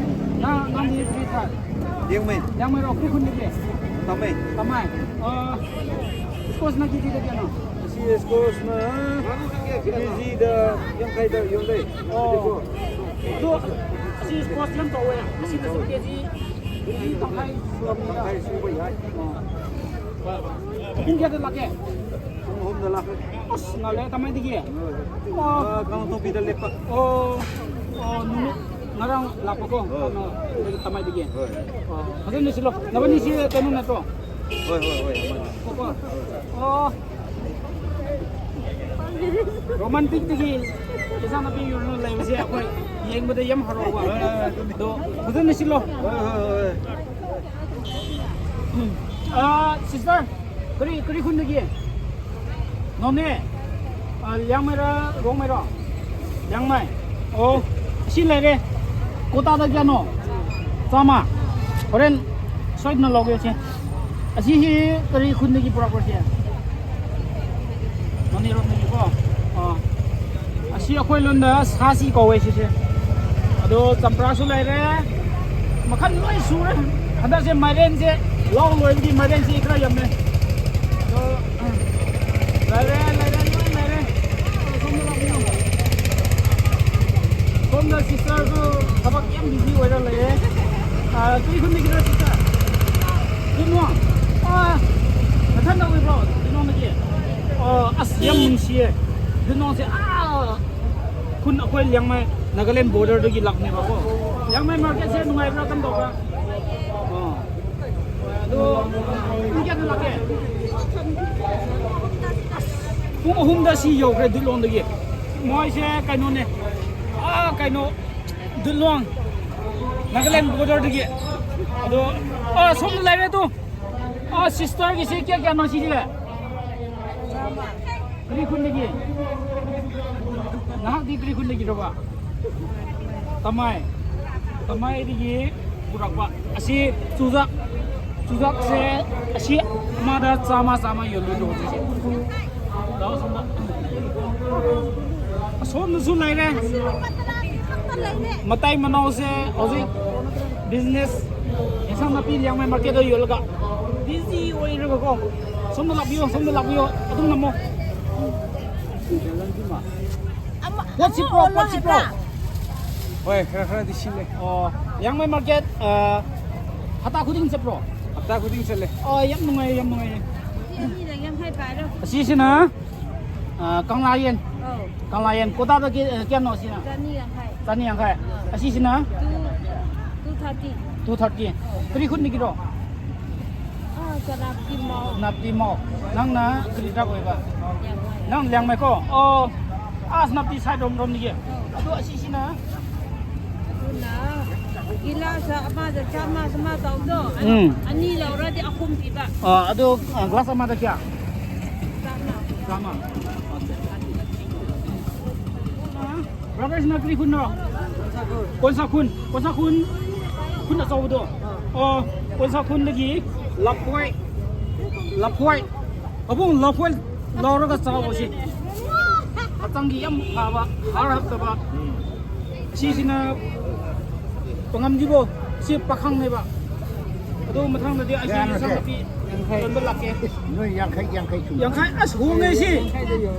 ꯅꯪ, ꯅꯪꯗꯤ ꯀꯔꯤ ꯊꯥꯏ? ꯂꯤꯌꯥꯡꯃꯩ꯫ ꯂꯤꯌꯥꯡꯃꯩꯔꯣ? ꯀꯔꯤ ꯈꯨꯟꯗꯒꯤ? ꯇꯥꯃꯩ꯫ ꯇꯥꯃꯩ꯫ ꯑ, squash ꯅ ꯀꯦꯖꯤꯗ ꯀꯌꯥꯅꯣ? ꯑꯁꯤ squash ꯅ ꯀꯦꯖꯤꯗ ꯌꯥꯡꯈꯩꯗ ꯌꯣꯜꯂꯦ꯫ ꯑꯣ꯫ ꯑꯗꯣ ꯑꯁꯤ squash ꯌꯥꯝ ꯆꯥꯎꯋꯦ꯫ ꯑꯁꯤꯗꯁꯨ ꯀꯦꯖꯤ, ꯀꯦꯖꯤ ꯇꯪꯈꯥꯏ ꯁꯨꯔꯝꯅꯤꯗ꯫ ꯇꯪꯈꯥꯏ ꯁꯨꯕ ꯌꯥꯏ꯫ ꯑꯣ꯫ ꯄꯨꯡ ꯀꯌꯥꯗ ꯂꯥꯛꯀꯦ? ꯄꯨꯡ ꯑꯍꯨꯝꯗ ꯂꯥꯛꯀꯦ꯫ ꯑꯁ, ꯉꯜꯂꯦ, ꯇꯥꯃꯩꯗꯒꯤ꯫ ꯍꯣꯏ꯫ ꯑꯣ꯫ ꯑꯥ, ꯀꯥꯡꯄꯣꯛꯄꯤꯗ ꯂꯦꯞꯄ꯫ ꯑꯣ, ꯑꯣ, ꯅꯨꯃꯤꯠ ꯉꯔꯥꯡ ꯂꯥꯛꯄꯀꯣ? ꯍꯣꯏ꯫ ꯀꯩꯅꯣ, ꯇꯥꯃꯩꯗꯒꯤ꯫ ꯍꯣꯏ꯫ ꯑꯣ, ꯐꯖꯅ ꯁꯤꯜꯂꯣ꯫ ꯅꯕꯥꯅꯤꯁꯤ ꯀꯩꯅꯣ ꯅꯠꯇ꯭ꯔꯣ? ꯍꯣꯏ, ꯍꯣꯏ, ꯍꯣꯏ, ꯃꯥꯅꯦ꯫ ꯀꯣ, ꯀꯣ꯫ ꯑꯣ꯫ Romantic ꯇꯒꯤ ꯏꯟꯁꯥꯡ ꯅꯥꯄꯤ ꯌꯣꯟꯂꯒ ꯂꯩꯕꯁꯦ ꯑꯩꯈꯣꯏ ꯌꯦꯡꯕꯗ ꯌꯥꯝ ꯍꯔꯥꯎꯕ꯫ ꯍꯣꯏ, ꯍꯣꯏ, ꯑꯗꯨꯅꯤ꯫ ꯑꯗꯣ ꯐꯖꯅ ꯁꯤꯜꯂꯣ꯫ ꯍꯣꯏ, ꯍꯣꯏ, ꯍꯣꯏ꯫ ꯎꯝ꯫ ꯑꯥ, sister, ꯀꯔꯤ, ꯀꯔꯤ ꯈꯨꯟꯗꯒꯤ? ꯅꯣꯅꯦ? ꯑꯥ, ꯂꯤꯌꯥꯡꯃꯩꯔꯥ, ꯔꯣꯡꯃꯩꯔꯣ? ꯂꯤꯌꯥꯡꯃꯩ꯫ ꯑꯣ, ꯑꯁꯤ ꯂꯩꯔꯦ꯫ ꯀꯣꯇꯥꯗ ꯀꯌꯥꯅꯣ? ꯆꯥꯝꯃ꯫ ꯍꯣꯔꯦꯟ ꯁꯣꯏꯗꯅ ꯂꯧꯒꯦ ꯁꯦ꯫ ꯑꯁꯤꯁꯤ ꯀꯔꯤ ꯈꯨꯟꯗꯒꯤ ꯄꯨꯔꯛꯄ꯭ꯔꯣ ꯁꯦ? ꯅꯣꯅꯦꯔꯣꯝꯗꯒꯤꯀꯣ? ꯑꯥ꯫ ꯑꯁꯤ ꯑꯩꯈꯣꯏ ꯂꯣꯟꯗ ꯁꯥꯁꯤ ꯀꯧꯋꯦ ꯁꯤꯁꯦ꯫ ꯑꯗꯣ ꯆꯝꯄ꯭ꯔꯥꯁꯨ ꯂꯩꯔꯦ꯫ ꯃꯈꯜ ꯂꯣꯏ ꯁꯨꯔꯦ꯫ ꯍꯟꯗꯛꯁꯦ ꯃꯥꯏꯔꯦꯟꯁꯦ, ꯂꯧ ꯂꯣꯏꯕꯒꯤ ꯃꯥꯏꯔꯦꯟꯁꯤ ꯈꯔ ꯌꯥꯝꯃꯦ꯫ ꯑꯗꯣ ꯂꯩꯔꯦ, ꯂꯩꯔꯦ, ꯂꯣꯏ ꯂꯩꯔꯦ꯫ ꯁꯣꯝꯗ ꯂꯥꯛꯄꯤꯌꯣ꯫ ꯁꯣꯝꯗ sister ꯁꯨ ꯊꯕꯛ ꯌꯥꯝ busy ꯑꯣꯏꯔ ꯂꯩꯌꯦ꯫ ꯑꯥ, ꯀꯔꯤ ꯈꯨꯟꯗꯒꯤꯔ sister? ꯖꯤꯅꯣꯡ? ꯑꯥ, ꯅꯊꯟꯗ ꯑꯣꯏꯕ꯭ꯔꯣ? ꯖꯤꯅꯣꯡꯗꯒꯤ? ꯑꯣ, ꯑꯁ, ꯌꯥꯝ ꯅꯨꯡꯁꯤꯌꯦ꯫ ꯖꯤꯅꯣꯡꯁꯦ, ꯑꯥ, ꯈꯨꯟ ꯑꯩꯈꯣꯏ ꯂꯤꯌꯥꯡꯃꯩ, ꯅꯥꯒꯥꯂꯦꯟ border ꯗꯒꯤ ꯂꯥꯛꯄꯅꯦꯕꯀꯣ꯫ ꯂꯤꯌꯥꯡꯃꯩ market ꯁꯦ ꯅꯨꯡꯉꯥꯏꯕ꯭ꯔꯥ, ꯀꯝꯗꯧꯕ꯭ꯔꯥ? ꯑꯣ꯫ ꯑꯗꯣ ꯄꯨꯡ ꯀꯌꯥꯗ ꯂꯥꯛꯀꯦ? ꯄꯨꯡ ꯑꯍꯨꯝꯗ ꯁꯤ ꯌꯧꯈ꯭ꯔꯦ ꯗꯨꯂꯣꯡꯗꯒꯤ꯫ ꯃꯣꯏꯁꯦ ꯀꯩꯅꯣꯅꯦ, ꯑꯥ, ꯀꯩꯅꯣ, ꯗꯨꯂꯣꯡ, ꯅꯥꯒꯥꯂꯦꯟ border ꯗꯒꯤ꯫ ꯑꯗꯣ, ꯑꯥ, ꯁꯣꯝꯗ ꯂꯩꯔꯦ ꯑꯗꯨ꯫ ꯑꯥ, sister ꯒꯤꯁꯦ ꯀꯌꯥ ꯀꯌꯥꯅꯣ ꯁꯤꯁꯦ? ꯀꯔꯤ ꯈꯨꯟꯗꯒꯤ? ꯅꯍꯥꯛꯇꯤ ꯀꯔꯤ ꯈꯨꯟꯗꯒꯤꯔꯣꯕ? ꯇꯥꯃꯩ꯫ ꯇꯥꯃꯩꯗꯒꯤ ꯄꯨꯔꯛꯄ꯫ ꯑꯁꯤ ꯆꯨꯖꯥꯛ꯫ ꯆꯨꯖꯥꯛꯁꯦ ꯑꯁꯤ ꯑꯃꯗ ꯆꯥꯝꯃ, ꯆꯥꯝꯃ ꯌꯣꯜꯂꯤꯗꯣ ꯍꯧꯖꯤꯛꯁꯦ꯫ ꯂꯥꯛꯑꯣ ꯁꯣꯝꯗ꯫ ꯑꯁꯣꯝꯗꯁꯨ ꯂꯩꯔꯦ꯫ ꯃꯇꯥꯏ ꯃꯅꯥꯎꯁꯦ ꯍꯧꯖꯤꯛ ꯕꯤꯖꯤꯅꯦꯁ, ꯌꯦꯟꯁꯥꯡ ꯅꯥꯄꯤ ꯂꯤꯌꯥꯡꯃꯩ ꯃꯥꯔꯀꯦꯠꯇ ꯌꯣꯜꯂꯒ ꯕꯤꯖꯤ ꯑꯣꯏꯔꯒꯀꯣ, ꯁꯣꯝꯗ ꯂꯥꯛꯄꯤꯌꯣ, ꯁꯣꯝꯗ ꯂꯥꯛꯄꯤꯌꯣ, ꯑꯗꯨꯝ ꯅꯝꯃꯣ꯫ ꯑꯃ- ꯄꯣꯠ ꯑꯃ ꯁꯤꯠꯄ꯭ꯔꯣ? ꯑꯣꯜꯂꯣ ꯄꯣꯠ ꯁꯤꯠꯄ꯭ꯔꯣ? ꯍꯥꯏꯕ꯭ꯔꯥ? ꯍꯣꯏ, ꯈꯔ ꯈꯔꯗꯤ ꯁꯤꯠꯂꯦ꯫ ꯑꯣ, ꯂꯤꯌꯥꯡꯃꯩ ꯃꯥꯔꯀꯦꯠ, ꯑ, ꯍꯞꯇꯥ ꯈꯨꯗꯤꯡ ꯆꯠꯄ꯭ꯔꯣ? ꯍꯞꯇꯥ ꯈꯨꯗꯤꯡ ꯆꯠꯂꯦ꯫ ꯑꯣ, ꯌꯥꯝ ꯅꯨꯡꯉꯥꯏꯌꯦ, ꯌꯥꯝ ꯅꯨꯡꯉꯥꯏꯌꯦ꯫ ꯑꯅꯤꯗ ꯌꯥꯡꯈꯩ ꯄꯥꯏꯔꯣ꯫ ꯑꯁꯤꯁꯤꯅ, ꯑ, ꯀꯪꯂꯥ ꯌꯦꯟ꯫ ꯑꯧ꯫ ꯀꯪꯂꯥ ꯌꯦꯟ ꯀꯣꯇꯥꯗ ꯀꯦ-, ꯀꯌꯥꯅꯣ ꯁꯤꯅ? ꯆꯅꯤ ꯌꯥꯡꯈꯩ꯫ ꯆꯅꯤ ꯌꯥꯡꯈꯩ꯫ ꯑꯥ꯫ ꯑꯁꯤꯁꯤꯅ? Two, two thirty꯫ Two thirty꯫ ꯑꯧ꯫ ꯀꯔꯤ ꯈꯨꯟꯗꯒꯤꯔꯣ? ꯑꯥ, ꯁꯦꯅꯥꯄꯇꯤ ꯃꯥꯎ꯫ ꯁꯦꯅꯥꯄꯇꯤ ꯃꯥꯎ꯫ ꯅꯪꯅ ꯀꯔꯤ tribe ꯑꯣꯏꯕ? ꯂꯤꯌꯥꯡꯃꯩ꯫ ꯅꯪ ꯂꯤꯌꯥꯡꯃꯩꯀꯣ? ꯑꯣ꯫ ꯑꯥ, ꯁꯦꯅꯥꯄꯇꯤ side ꯔꯣꯝ, ꯔꯣꯝꯗꯒꯤ꯫ ꯑꯧ꯫ ꯑꯗꯣ ꯑꯁꯤꯁꯤꯅ? ꯑꯗꯨꯅ ꯒꯤꯂꯥꯁ ꯑꯃꯗ ꯆꯥꯝꯃ, ꯆꯥꯝꯃ ꯇꯧꯕꯗꯣ, ꯎꯝ꯫ ꯑꯅꯤ ꯂꯧꯔꯗꯤ ꯑꯍꯨꯝ ꯄꯤꯕ꯫ ꯑꯥ, ꯑꯗꯣ, ꯑꯥ, ꯒ꯭ꯂꯥꯁ ꯑꯃꯗ ꯀꯌꯥ? ꯆꯥꯝꯃ꯫ ꯆꯥꯝꯃ꯫ Brother ꯁꯤꯅ ꯀꯔꯤ ꯈꯨꯟꯅꯣ? ꯀꯣꯟꯁꯥ ꯈꯨꯟ꯫ ꯀꯣꯟꯁꯥ ꯈꯨꯟ, ꯈꯨꯟ ꯑꯆꯧꯕꯗꯣ꯫ ꯑꯣ, ꯀꯣꯟꯁꯥ ꯈꯨꯟꯗꯒꯤ ꯂꯐꯣꯏ, ꯂꯐꯣꯏ꯫ ꯄꯥꯕꯨꯡ, ꯂꯐꯣꯏ ꯂꯧꯔꯒ ꯆꯥꯎꯕꯁꯤ ꯍꯛꯆꯥꯡꯒꯤ ꯌꯥꯝ ꯐꯕ, ꯍꯥꯔ ꯍꯥꯞꯇꯕ꯫ ꯁꯤꯁꯤꯅ ꯄꯥꯉꯝꯖꯤꯕꯣ, ꯁꯤ ꯄꯥꯈꯪꯅꯦꯕ꯫ ꯑꯗꯨ ꯃꯊꯪꯗꯗꯤ ꯑꯩꯁꯨ ꯌꯥꯔꯦꯁꯦ꯫ ꯏꯟꯁꯥꯡ ꯅꯥꯄꯤ ꯌꯣꯟꯕ ꯂꯥꯛꯀꯦ꯫ ꯅꯣꯏ ꯌꯥꯡꯈꯩ, ꯌꯥꯡꯈꯩ ꯁꯨ꯫ ꯌꯥꯡꯈꯩ, ꯑꯁ, ꯍꯣꯡꯉꯦ ꯁꯤ꯫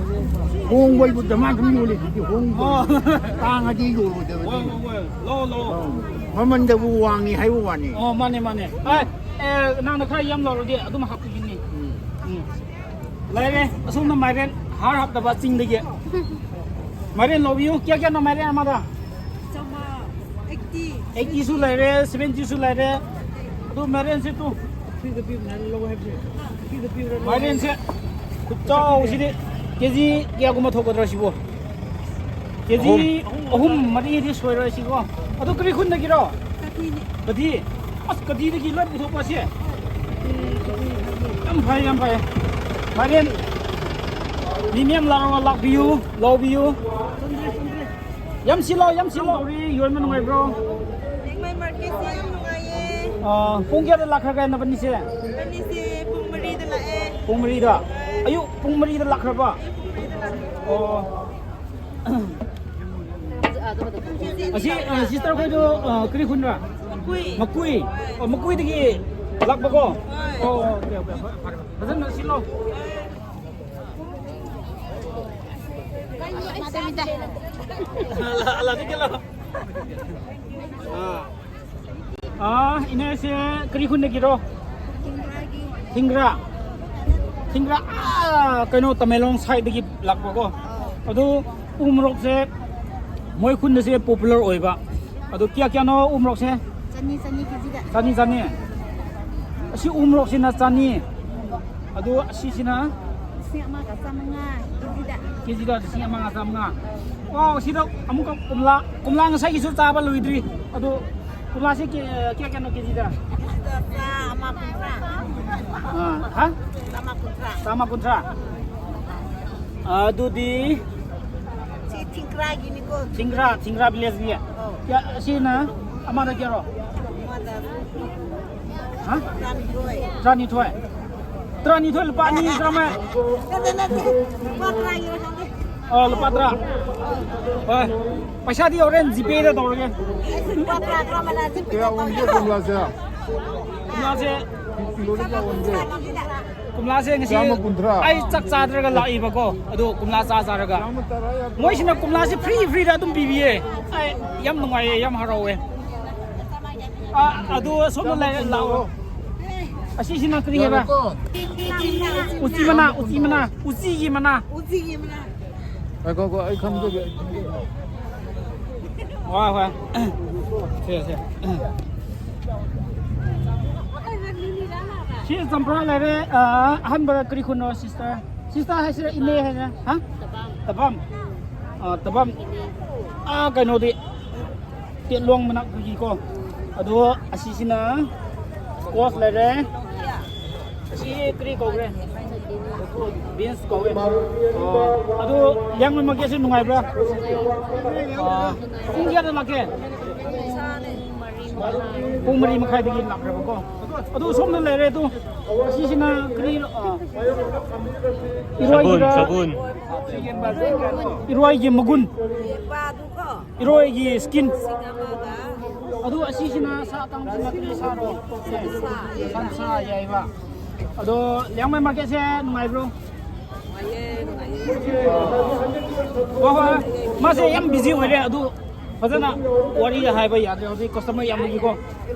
ꯍꯣꯡꯕꯩꯕꯨ ꯗꯃꯥ ꯑꯗꯨꯝ ꯌꯣꯜꯂꯤ, ꯁꯤꯗꯤ ꯍꯣꯡꯕ꯫ ꯑꯣ꯫ ꯇꯥꯡꯉꯗꯤ ꯌꯣꯜꯂꯣꯏꯗꯕꯅꯤ꯫ ꯍꯣꯏ, ꯍꯣꯏ, ꯍꯣꯏ꯫ ꯂꯧ, ꯂꯧ꯫ ꯑꯧ꯫ ꯃꯃꯟꯗꯕꯨ ꯋꯥꯡꯉꯤ ꯍꯥꯏꯕ ꯋꯥꯅꯤ꯫ ꯑꯣ, ꯃꯥꯅꯦ, ꯃꯥꯅꯦ꯫ ꯑꯦ, ꯑꯦ, ꯅꯪꯅ ꯈꯔ ꯌꯥꯝ ꯂꯧꯔꯗꯤ ꯑꯗꯨꯝ ꯍꯥꯞꯄꯤꯒꯅꯤ꯫ ꯎꯝ꯫ ꯎꯝ꯫ ꯂꯩꯔꯦ, ꯑꯁꯣꯝꯗ ꯃꯥꯏꯔꯦꯟ ꯍꯥꯔ ꯍꯥꯞꯇꯕ ꯆꯤꯡꯗꯒꯤ꯫ ꯃꯥꯏꯔꯦꯟ ꯂꯧꯕꯤꯌꯨ, ꯀꯌꯥ ꯀꯌꯥꯅꯣ ꯃꯥꯏꯔꯦꯟ ꯑꯃꯗ? ꯆꯥꯝꯃ, eighty꯫ Eighty ꯁꯨ ꯂꯩꯔꯦ, seventy ꯁꯨ ꯂꯩꯔꯦ꯫ ꯑꯗꯨ ꯃꯥꯏꯔꯦꯟꯁꯦ ꯇꯨ꯫ Free ꯗ ꯄꯤꯕꯅꯦ, ꯂꯧ ꯍꯥꯏꯕꯁꯦ꯫ Free ꯗ ꯄꯤꯕ꯭ꯔꯥ, ꯂꯧ ꯍꯥꯏꯕꯁꯦ? ꯃꯥꯏꯔꯦꯟꯁꯦ ꯈꯨꯆꯥꯎꯁꯤꯗꯤ ꯀꯦ ꯖꯤ ꯀꯌꯥꯒꯨꯝꯕ ꯊꯣꯛꯀꯗ꯭ꯔꯥ ꯁꯤꯕꯣ? ꯀꯦ ꯖꯤ ꯑꯍꯨꯝ꯫ ꯑꯍꯨꯝ, ꯃꯔꯤꯗꯤ ꯁꯣꯏꯔꯣꯏ ꯁꯤꯀꯣ꯫ ꯑꯗꯨ ꯀꯔꯤ ꯈꯨꯟꯗꯒꯤꯔꯣ? ꯀꯗꯤ꯫ ꯀꯗꯤ? ꯑꯁ, ꯀꯗꯤꯗꯒꯤ ꯂꯣꯏ ꯄꯨꯊꯣꯛꯄ ꯑꯁꯤ? ꯌꯥꯝ ꯐꯩ, ꯌꯥꯝ ꯐꯩ꯫ ꯃꯥꯏꯔꯦꯟ ꯃꯤ ꯃꯌꯥꯝ ꯂꯥꯛꯑꯣ, ꯂꯥꯛꯄꯤꯌꯨ, ꯂꯧꯕꯤꯌꯨ꯫ ꯌꯥꯝ ꯁꯤꯠꯂꯣ, ꯌꯥꯝ ꯁꯤꯠꯂꯣ꯫ ꯌꯣꯟꯕ ꯅꯨꯡꯉꯥꯏꯕ꯭ꯔꯣ? ꯂꯤꯌꯥꯡꯃꯩ ꯃꯥꯔꯀꯦꯠꯁꯦ ꯌꯥꯝ ꯅꯨꯡꯉꯥꯏꯌꯦ꯫ ꯑꯥ, ꯄꯨꯡ ꯀꯌꯥꯗ ꯂꯥꯛꯈ꯭ꯔꯒꯦ ꯅꯕꯥꯅꯤꯁꯦ? ꯏꯕꯥꯅꯤꯁꯦ ꯄꯨꯡ ꯃꯔꯤꯗ ꯂꯥꯛꯑꯦ꯫ ꯄꯨꯡ ꯃꯔꯤꯗ? ꯑꯌꯨꯛ ꯄꯨꯡ ꯃꯔꯤꯗ ꯂꯥꯛꯈ꯭ꯔꯕ? ꯑꯣ꯫ ꯑꯁꯤ, ꯑ, sister ꯈꯣꯏꯗꯣ, ꯑ, ꯀꯔꯤ ꯈꯨꯟꯔ? ꯃꯀꯨꯏ꯫ ꯑꯣ, ꯃꯀꯨꯏꯗꯒꯤ ꯂꯥꯛꯄꯀꯣ? ꯑꯣ, ꯑꯣꯀꯦ, ꯑꯣꯀꯦ꯫ ꯐꯖꯅ ꯁꯤꯜꯂꯣ꯫ ꯑꯥ, ꯏꯅꯦꯁꯦ ꯀꯔꯤ ꯈꯨꯟꯗꯒꯤꯔꯣ? ꯊꯤꯡꯒ꯭ꯔꯥ꯫ ꯊꯤꯡꯒ꯭ꯔꯥ, ꯑꯥ, ꯀꯩꯅꯣ, ꯇꯃꯦꯡꯂꯣꯡ ꯁꯥꯏꯗꯒꯤ ꯂꯥꯛꯄꯀꯣ꯫ ꯑꯗꯨ ꯎ ꯃꯣꯔꯣꯛꯁꯦ ꯃꯣꯏ ꯈꯨꯟꯗꯁꯦ ꯄꯣꯄꯨꯂꯔ ꯑꯣꯏꯕ꯫ ꯑꯗꯨ ꯀꯌꯥ ꯀꯌꯥꯅꯣ ꯎ ꯃꯣꯔꯣꯛꯁꯦ? ꯆꯅꯤ, ꯆꯅꯤ ꯀꯦꯖꯤꯗ꯫ ꯆꯅꯤ, ꯆꯅꯤ꯫ ꯑꯁꯤ ꯎ ꯃꯣꯔꯣꯛꯁꯤꯅ ꯆꯅꯤ꯫ ꯑꯗꯨ ꯑꯁꯤꯁꯤꯅ? ꯂꯤꯁꯤꯡ ꯑꯃꯒ ꯆꯥꯃꯉꯥ ꯀꯦꯖꯤꯗ꯫ ꯀꯦꯖꯤꯗ ꯂꯤꯁꯤꯡ ꯑꯃꯒ ꯆꯥꯃꯉꯥ꯫ ꯋꯥꯎ, ꯁꯤꯗ ꯑꯃꯨꯛꯀ ꯀꯣꯝꯂꯥ, ꯀꯣꯝꯂꯥ ꯉꯁꯥꯏꯒꯤꯁꯨ ꯆꯥꯕ ꯂꯣꯏꯗ꯭ꯔꯤ꯫ ꯑꯗꯨ ꯀꯣꯝꯂꯥꯁꯦ ꯀꯦ-, ꯀꯌꯥ ꯀꯌꯥꯅꯣ ꯀꯦꯖꯤꯗ? ꯀꯦꯖꯤꯗ ꯆꯥꯝꯃ ꯀꯨꯟꯊ꯭ꯔꯥ꯫ ꯑꯥ, ꯍꯥ? ꯆꯥꯝꯃ ꯀꯨꯟꯊ꯭ꯔꯥ꯫ ꯆꯥꯝꯃ ꯀꯨꯟꯊ꯭ꯔꯥ꯫ ꯑꯗꯨꯗꯤ ꯁꯤ ꯊꯤꯡꯒ꯭ꯔꯥꯒꯤꯅꯤꯀꯣ꯫ ꯊꯤꯡꯒ꯭ꯔꯥ, ꯊꯤꯡꯒ꯭ꯔꯥ ꯚꯤꯂꯦꯖꯒꯤ꯫ ꯑꯧ꯫ ꯀꯌꯥ, ꯑꯁꯤꯅ ꯑꯃꯗ ꯀꯌꯥꯔꯣ? ꯑꯃꯗ ꯍꯥ? ꯇꯔꯥꯅꯤꯊꯣꯏ꯫ ꯇꯔꯥꯅꯤꯊꯣꯏ꯫ ꯇꯔꯥꯅꯤꯊꯣꯏ ꯂꯨꯄꯥ ꯑꯅꯤ ꯇꯔꯥꯃꯉꯥ꯫ ꯅꯠꯇꯦ, ꯅꯠꯇꯦ꯫ ꯂꯨꯄꯥ ꯇꯔꯥꯒꯤꯔ ꯈꯪꯗꯦ꯫ ꯑꯣ, ꯂꯨꯄꯥ ꯇꯔꯥ꯫ ꯍꯣꯏ꯫ ꯄꯩꯁꯥꯗꯤ ꯍꯣꯔꯦꯟ ꯖꯤꯄꯦꯗ ꯇꯧꯔꯒꯦ꯫ ꯂꯨꯄꯥ ꯇꯔꯥ, ꯇꯔꯥꯃꯉꯥ ꯖꯤꯄꯦꯗ ꯀꯌꯥ ꯑꯣꯟꯒꯦ ꯇꯧꯔꯒꯦ꯫ ꯀꯣꯝꯂꯥꯁꯦ? ꯀꯣꯝꯂꯥꯁꯦ ꯀꯤꯂꯣꯗ ꯀꯌꯥ ꯑꯣꯟꯒꯦ? ꯀꯣꯝꯂꯥꯁꯦ ꯉꯁꯤ ꯆꯥꯝꯃ ꯀꯨꯟꯊ꯭ꯔꯥ꯫ ꯑꯩ ꯆꯥꯛ ꯆꯥꯗ꯭ꯔꯒ ꯂꯥꯛꯏꯕꯀꯣ, ꯑꯗꯣ ꯀꯣꯝꯂꯥ ꯆꯥ ꯆꯥꯔꯒ꯫ ꯆꯥꯝꯃ ꯇꯔꯥ ꯌꯥꯗ꯭ꯔꯣ? ꯃꯣꯏꯁꯤꯅ ꯀꯣꯝꯂꯥꯁꯦ ꯐ꯭ꯔꯤ ꯐ꯭ꯔꯤꯗ ꯑꯗꯨꯝ ꯄꯤꯕꯤꯌꯦ꯫ ꯑꯩ ꯌꯥꯝ ꯅꯨꯡꯉꯥꯏꯌꯦ, ꯌꯥꯝ ꯍꯔꯥꯎꯋꯦ꯫ ꯑꯥ, ꯑꯗꯨ ꯁꯣꯝꯗ ꯂꯩꯔꯦ, ꯂꯥꯛꯑꯣ꯫ ꯑꯁꯤꯁꯤꯅ ꯀꯔꯤ ꯍꯥꯏꯕ? ꯌꯥꯔꯦꯀꯣ? ꯎꯆꯤ ꯃꯅꯥ, ꯎꯆꯤ ꯃꯅꯥ, ꯎꯆꯤꯒꯤ ꯃꯅꯥ꯫ ꯎꯆꯤꯒꯤ ꯃꯅꯥ꯫ ꯉꯥꯏꯈꯣꯀꯣ, ꯑꯩ ꯈꯪꯖꯒꯦ, ꯑꯩ ꯈꯪꯖꯒꯦ꯫ ꯍꯣꯏ, ꯍꯣꯏ꯫ ꯁꯦ, ꯁꯦ꯫ ꯁꯤ ꯆꯝꯄ꯭ꯔꯥ ꯂꯩꯔꯦ, ꯑ, ꯑꯍꯥꯟꯕ ꯀꯔꯤ ꯈꯨꯟꯅꯣ, sister? Sister ꯍꯥꯏꯁꯤꯔꯥ, ꯏꯅꯦ ꯍꯥꯏꯁꯤꯔꯥ? ꯍꯥ? ꯇꯕꯝ꯫ ꯑ, ꯇꯕꯝ꯫ ꯑ, ꯀꯩꯅꯣꯗꯤ, ꯇꯦꯠꯂꯣꯡ ꯃꯅꯥꯛꯇꯒꯤꯀꯣ꯫ ꯑꯗꯣ ꯑꯁꯤꯁꯤꯅ squash ꯂꯩꯔꯦ꯫ ꯑꯁꯤ ꯀꯔꯤ ꯀꯧꯒꯦ? Beans ꯀꯧꯋꯦ꯫ ꯑꯣ, ꯑꯗꯨ ꯂꯤꯌꯥꯡꯃꯩ market ꯁꯦ ꯅꯨꯡꯉꯥꯏꯕ꯭ꯔꯥ? ꯑꯣ, ꯄꯨꯡ ꯀꯌꯥꯗ ꯂꯥꯛꯀꯦ? ꯄꯨꯡ ꯃꯔꯤ ꯃꯈꯥꯏꯗꯒꯤ ꯂꯥꯛꯈ꯭ꯔꯦꯕꯀꯣ꯫ ꯑꯗꯨ ꯁꯣꯝꯗ ꯂꯩꯔꯦ ꯑꯗꯨ꯫ ꯑꯁꯤꯁꯤꯅ ꯀꯔꯤ? ꯑꯥ, ꯏꯔꯣꯏꯒꯤꯔ? ꯁꯒꯨꯟ, ꯁꯒꯨꯟ꯫ ꯏꯔꯣꯏꯒꯤ ꯃꯒꯨꯟ꯫ ꯏꯔꯣꯏꯒꯤ skin꯫ ꯑꯗꯨ ꯑꯁꯤꯁꯤꯅ ꯁꯥ ꯑꯀꯪꯕꯁꯤꯅ ꯀꯔꯤ ꯁꯥꯔꯣ? ꯁꯟꯁꯥ ꯌꯥꯏꯕ꯫ ꯑꯗꯣ ꯂꯤꯌꯥꯡꯃꯩ ꯃꯥꯔꯀꯦꯠꯁꯦ ꯅꯨꯡꯉꯥꯏꯕ꯭ꯔꯣ? ꯍꯣꯏ ꯍꯣꯏ, ꯃꯥꯁꯦ ꯌꯥꯝ ꯕꯤꯖꯤ ꯑꯣꯏꯔꯦ꯫ ꯑꯗꯨ ꯐꯖꯅ ꯋꯥꯔꯤ ꯍꯥꯏꯕ ꯌꯥꯗ꯭ꯔꯦ ꯍꯧꯖꯤꯛ ꯀꯁꯇꯃꯔ ꯌꯥꯝꯕꯒꯤꯀꯣ꯫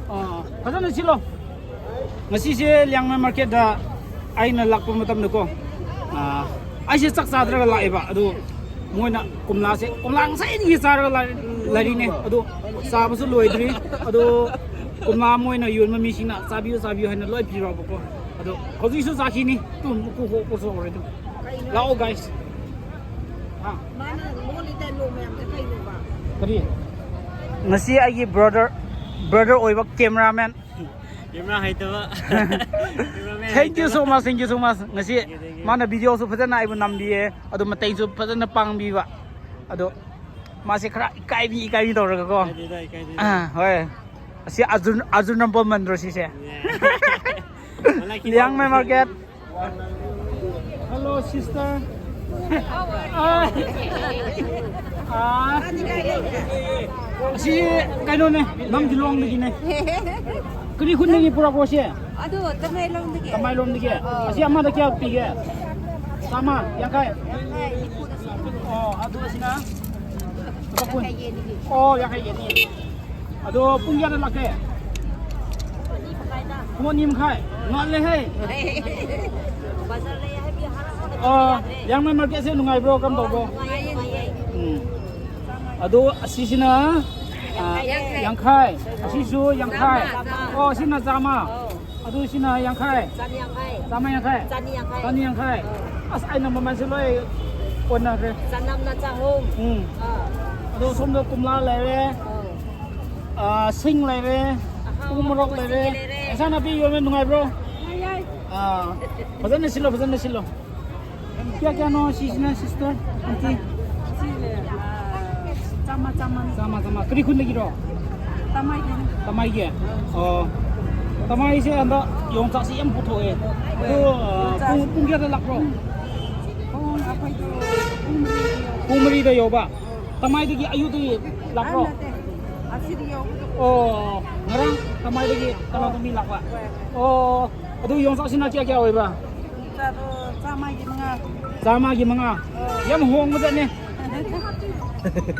ꯑꯥ, ꯐꯖꯅ ꯁꯤꯜꯂꯣ꯫ ꯉꯁꯤꯁꯦ ꯂꯤꯌꯥꯡꯃꯩ ꯃꯥꯔꯀꯦꯠꯇ ꯑꯩꯅ ꯂꯥꯛꯄ ꯃꯇꯝꯗꯀꯣ, ꯑꯥ, ꯑꯩꯁꯦ ꯆꯥꯛ ꯆꯥꯗ꯭ꯔꯒ ꯂꯥꯛꯑꯦꯕ꯫ ꯑꯗꯨ ꯃꯣꯏꯅ ꯀꯣꯝꯂꯥꯁꯦ, ꯀꯣꯝꯂꯥ ꯉꯁꯥꯏꯗꯒꯤ ꯆꯥꯔꯒ ꯂꯥꯛ-, ꯂꯩꯔꯤꯅꯦ꯫ ꯑꯗꯨ ꯆꯥꯕꯁꯨ ꯂꯣꯏꯗ꯭ꯔꯤ꯫ ꯑꯗꯨ ꯀꯣꯝꯂꯥ ꯃꯣꯏꯅ ꯌꯣꯟꯕ ꯃꯤꯁꯤꯡꯅ "ꯆꯥꯕꯤꯌꯨ, ꯆꯥꯕꯤꯌꯨ" ꯍꯥꯏꯅ ꯂꯣꯏ ꯄꯤꯔꯛꯑꯕꯀꯣ꯫ ꯑꯗꯣ ꯍꯧꯖꯤꯛꯁꯨ ꯆꯥꯈꯤꯅꯤ꯫ ꯇꯨ ꯃꯀꯨ ꯈꯣꯛꯄꯁꯨ ꯍꯧꯔꯦ ꯑꯗꯨ꯫ ꯂꯥꯛꯑꯣ, ꯒꯥꯏꯁ꯫ ꯍꯥ? ꯃꯥꯅ ꯂꯣꯜꯂꯤꯗ ꯂꯣ ꯃꯌꯥꯝꯁꯦ ꯀꯩꯅꯣꯕ? ꯀꯔꯤ? ꯉꯁꯤ ꯑꯩꯒꯤ ꯕ꯭ꯔꯗꯔ, ꯕ꯭ꯔꯗꯔ ꯑꯣꯏꯕ ꯀꯦꯃꯦꯔꯥꯃꯦꯟ꯫ ꯀꯦꯃꯦꯔꯥ ꯍꯩꯇꯕ꯫ Thank you so much, thank you so much꯫ ꯉꯁꯤ ꯃꯥꯅ ꯚꯤꯗꯤꯑꯣꯁꯨ ꯐꯖꯅ ꯑꯩꯕꯨ ꯅꯝꯕꯤꯌꯦ, ꯑꯗꯨ ꯃꯇꯦꯡꯁꯨ ꯐꯖꯅ ꯄꯥꯡꯕꯤꯕ꯫ ꯑꯗꯣ ꯃꯥꯁꯦ ꯈꯔ ꯏꯀꯥꯏꯕꯤ ꯏꯀꯥꯏꯕꯤ ꯇꯧꯔꯒꯀꯣ꯫ ꯏꯀꯥꯏꯗꯦꯗ, ꯏꯀꯥꯏꯗꯦꯗ꯫ ꯑꯥ, ꯍꯣꯏ꯫ ꯑꯁꯤ ꯑꯔꯖꯨꯟ, ꯑꯔꯖꯨꯟ ꯔꯝꯄꯣꯜ ꯃꯟꯗ꯭ꯔꯣ ꯁꯤꯁꯦ? ꯂꯤꯌꯥꯡꯃꯩ ꯃꯥꯔꯀꯦꯠ꯫ Hello, sister. ꯑꯥ꯫ ꯑꯥ꯫ ꯑꯁꯤ ꯀꯩꯅꯣꯅꯦ, ꯅꯝ ꯖꯤꯂꯣꯡꯗꯒꯤꯅꯦ꯫ ꯀꯔꯤ ꯈꯨꯟꯗꯒꯤ ꯄꯨꯔꯛꯄ꯭ꯔꯣ ꯁꯤ? ꯑꯗꯨ ꯇꯃꯦꯡꯂꯣꯡꯗꯒꯤ꯫ ꯇꯃꯦꯡꯂꯣꯡꯗꯒꯤ? ꯑꯥ꯫ ꯑꯁꯤ ꯑꯃꯗ ꯀꯌꯥ ꯄꯤꯒꯦ? ꯆꯥꯝꯃ ꯌꯥꯡꯈꯩ? ꯌꯥꯡꯈꯩ, ꯅꯤꯐꯨꯗꯁꯨ꯫ ꯑꯣ, ꯑꯗꯨ ꯑꯁꯤꯅ? ꯂꯨꯄꯥ ꯀꯨꯟ꯫ ꯌꯥꯡꯈꯩ ꯌꯦꯟꯒꯤ꯫ ꯑꯣ, ꯌꯥꯡꯈꯩ ꯌꯦꯟꯅꯤ꯫ ꯑꯗꯣ ꯄꯨꯡ ꯀꯌꯥꯗ ꯂꯥꯛꯀꯦ? ꯄꯨꯡ ꯑꯅꯤ ꯃꯈꯥꯏꯗ꯫ ꯄꯨꯡ ꯑꯅꯤ ꯃꯈꯥꯏ? ꯉꯜꯂꯦꯍꯦ꯫ ꯕꯖꯥꯔ ꯂꯩ ꯍꯥꯏꯕꯒꯤ ꯍꯔꯥꯎ ꯍꯔꯥꯎꯅ ꯑꯣ, ꯆꯠꯄ ꯌꯥꯗ꯭ꯔꯦ꯫ ꯂꯤꯌꯥꯡꯃꯩ ꯃꯥꯔꯀꯦꯠꯁꯦ ꯅꯨꯡꯉꯥꯏꯕ꯭ꯔꯣ? ꯀꯔꯝ ꯇꯧꯕ꯭ꯔꯣ? ꯅꯨꯡꯉꯥꯏꯌꯦ, ꯅꯨꯡꯉꯥꯏꯌꯦ꯫ ꯎꯝ꯫ ꯑꯗꯣ ꯑꯁꯤꯁꯤꯅ, ꯑꯥ, ꯌꯥꯡꯈꯩ꯫ ꯌꯥꯡꯈꯩ꯫ ꯑꯁꯤꯁꯨ ꯌꯥꯡꯈꯩ꯫ ꯆꯥꯝꯃ, ꯆꯥꯝꯃ꯫ ꯑꯣ, ꯑꯁꯤꯅ ꯆꯥꯝꯃ꯫ ꯑꯧ꯫ ꯑꯗꯨ ꯁꯤꯅ ꯌꯥꯡꯈꯩ꯫ ꯆꯅꯤ ꯌꯥꯡꯈꯩ꯫ ꯆꯥꯝꯃ ꯌꯥꯡꯈꯩ꯫ ꯆꯅꯤ ꯌꯥꯡꯈꯩ꯫ ꯆꯅꯤ ꯌꯥꯡꯈꯩ꯫ ꯑꯁ, ꯑꯩꯅ ꯃꯃꯜꯁꯦ ꯂꯣꯏ ꯑꯣꯟꯅꯈ꯭ꯔꯦ꯫ ꯆꯅꯝꯅ ꯆꯍꯨꯝ꯫ ꯎꯝ꯫ ꯑꯥ꯫ ꯑꯗꯣ ꯁꯣꯝꯗ ꯀꯣꯝꯂꯥ ꯂꯩꯔꯦ꯫ ꯑꯧ꯫ ꯑꯥ, ꯁꯤꯡ ꯂꯩꯔꯦ꯫ ꯑꯍꯥꯎ ꯎ ꯃꯣꯔꯣꯛ ꯑꯍꯥꯎꯕ ꯂꯩꯔꯦ꯫ ꯁꯤꯡ ꯂꯩꯔꯦ꯫ ꯏꯟꯁꯥꯡ ꯅꯥꯄꯤ ꯌꯣꯟꯕ ꯅꯨꯡꯉꯥꯏꯕ꯭ꯔꯣ? ꯅꯨꯡꯉꯥꯏ꯫ ꯑꯥ, ꯐꯖꯅ ꯁꯤꯜꯂꯣ, ꯐꯖꯅ ꯁꯤꯜꯂꯣ꯫ ꯀꯌꯥ ꯀꯌꯥꯅꯣ ꯁꯤꯁꯤꯅ, sister? Aunty? ꯁꯤꯅꯦ, ꯑꯥ, ꯆꯥꯝꯃ, ꯆꯥꯝꯃ꯫ ꯆꯥꯝꯃ, ꯆꯥꯝꯃ꯫ ꯀꯔꯤ ꯈꯨꯟꯗꯒꯤꯔꯣ? ꯇꯃꯥꯏꯒꯤꯅꯦ꯫ ꯇꯃꯥꯏꯒꯤ? ꯑꯣ꯫ ꯇꯃꯥꯏꯁꯦ ꯍꯟꯗꯛ ꯌꯣꯡꯆꯥꯛꯁꯤ ꯌꯥꯝ ꯄꯨꯊꯣꯛꯑꯦ꯫ ꯑꯗꯣ, ꯑꯥ, ꯌꯣꯡꯆꯥꯛ꯫ ꯄꯨꯡ, ꯄꯨꯡ ꯀꯌꯥꯗ ꯂꯥꯛꯄ꯭ꯔꯣ? ꯄꯨꯡ ꯑꯩꯈꯣꯏꯗꯣ ꯄꯨꯡ ꯃꯔꯤ꯫ ꯄꯨꯡ ꯃꯔꯤꯗ ꯌꯧꯕ? ꯇꯃꯥꯏꯗꯒꯤ ꯑꯌꯨꯛꯇꯒꯤ ꯂꯥꯛꯄ꯭ꯔꯣ? ꯑꯥ, ꯅꯠꯇꯦ꯫ ꯑꯁꯤꯗ ꯌꯧꯕꯗꯣ ꯑꯣ, ꯉꯔꯥꯡ ꯀꯃꯥꯏꯗꯒꯤ ꯀꯅꯥꯗꯣ ꯃꯤ ꯂꯥꯛꯄ? ꯑꯣ, ꯑꯗꯨ ꯌꯣꯡꯆꯥꯛꯁꯤꯅ ꯀꯌꯥ ꯀꯌꯥ ꯑꯣꯏꯕ? ꯆꯥꯗꯣ ꯆꯥꯝꯃꯒꯤ ꯃꯉꯥ꯫ ꯆꯥꯝꯃꯒꯤ ꯃꯉꯥ꯫ ꯌꯥꯝ ꯍꯣꯡꯕ ꯖꯥꯠꯅꯦ꯫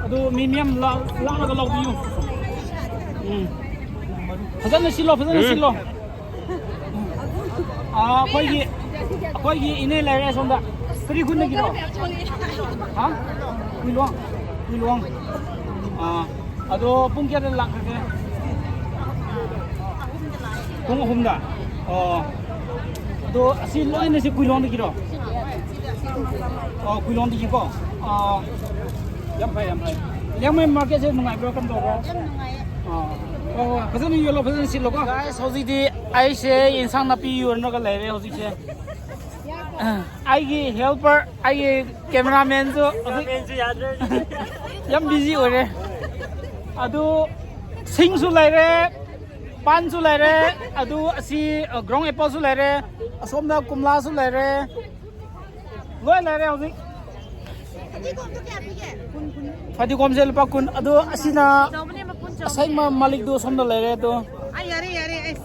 ꯑꯗꯨ ꯃꯤ ꯃꯌꯥꯝ ꯂꯥꯛ-, ꯂꯥꯛꯂꯒ ꯂꯧꯕꯤꯌꯨ꯫ ꯎꯝ꯫ ꯐꯖꯅ ꯁꯤꯜꯂꯣ, ꯐꯖꯅ ꯎꯝ꯫ ꯁꯤꯜꯂꯣ꯫ ꯑꯥ, ꯑꯩꯈꯣꯏꯒꯤ, ꯑꯩꯈꯣꯏꯒꯤ ꯏꯅꯦ ꯂꯩꯔꯦ ꯁꯣꯝꯗ꯫ ꯀꯔꯤ ꯈꯨꯟꯗꯒꯤꯅꯣ? ꯍꯥ? ꯀꯨꯏꯂꯣꯡ? ꯀꯨꯏꯂꯣꯡ꯫ ꯑꯥ, ꯑꯗꯣ ꯄꯨꯡ ꯀꯌꯥꯗ ꯂꯥꯛꯈ꯭ꯔꯒꯦ? ꯄꯨꯡ ꯑꯍꯨꯝꯗ? ꯑꯣ꯫ ꯑꯗꯣ ꯑꯁꯤ ꯂꯣꯏꯅ ꯁꯤ ꯀꯨꯏꯂꯣꯡꯗꯒꯤꯔꯣ? ꯑꯣ, ꯀꯨꯏꯂꯣꯡꯗꯒꯤꯀꯣ? ꯑꯣ꯫ ꯌꯥꯝ ꯐꯩ, ꯌꯥꯝ ꯐꯩ꯫ ꯂꯤꯌꯥꯡꯃꯩ ꯃꯥꯔꯀꯦꯠꯁꯦ ꯅꯨꯡꯉꯥꯏꯕ꯭ꯔꯣ? ꯀꯝ ꯇꯧꯕ꯭ꯔꯣ? ꯌꯥꯝ ꯅꯨꯡꯉꯥꯏꯌꯦ꯫ ꯑꯣ꯫ ꯍꯣꯏ, ꯍꯣꯏ꯫ ꯐꯖꯅ ꯌꯣꯜꯂꯣ, ꯐꯖꯅ ꯁꯤꯠꯂꯣꯀꯣ꯫ Guys, ꯍꯧꯖꯤꯛꯇꯤ ꯑꯩꯁꯦ ꯌꯦꯟꯁꯥꯡ ꯅꯥꯄꯤ ꯌꯣꯟꯂꯒ ꯂꯩꯔꯦ ꯍꯧꯖꯤꯛꯁꯦ꯫ ꯑꯩꯒꯤ helper, ꯑꯩꯒꯤ cameramanꯁꯨ ꯍꯧꯖꯤꯛ ꯌꯥꯝ busy ꯑꯣꯏꯔꯦ꯫ ꯑꯗꯨ ꯁꯤꯡꯁꯨ ꯂꯩꯔꯦ, ꯄꯥꯟꯁꯨ ꯂꯩꯔꯦ, ꯑꯗꯨ ꯑꯁꯤ, ꯑ, ground appleꯁꯨ ꯂꯩꯔꯦ, ꯑꯁꯣꯝꯗ ꯀꯣꯝꯂꯥꯁꯨ ꯂꯩꯔꯦ, ꯂꯣꯏ ꯂꯩꯔꯦ ꯍꯧꯖꯤꯛ꯫ ꯐꯗꯤꯒꯣꯝꯁꯦ ꯂꯨꯄꯥ ꯀꯨꯟ꯫ ꯑꯗꯨ ꯑꯁꯤꯅ ꯑꯆꯧꯕꯅꯦ, ꯃꯄꯨꯟ ꯆꯥꯎꯕꯅꯦ꯫ ꯑꯁꯦꯡꯕ ꯃꯥꯂꯤꯛꯇꯨ ꯑꯁꯣꯝꯗ ꯂꯩꯔꯦ ꯑꯗꯣ꯫ ꯑꯥ, ꯌꯥꯔꯦ, ꯌꯥꯔꯦ, ꯑꯩ꯫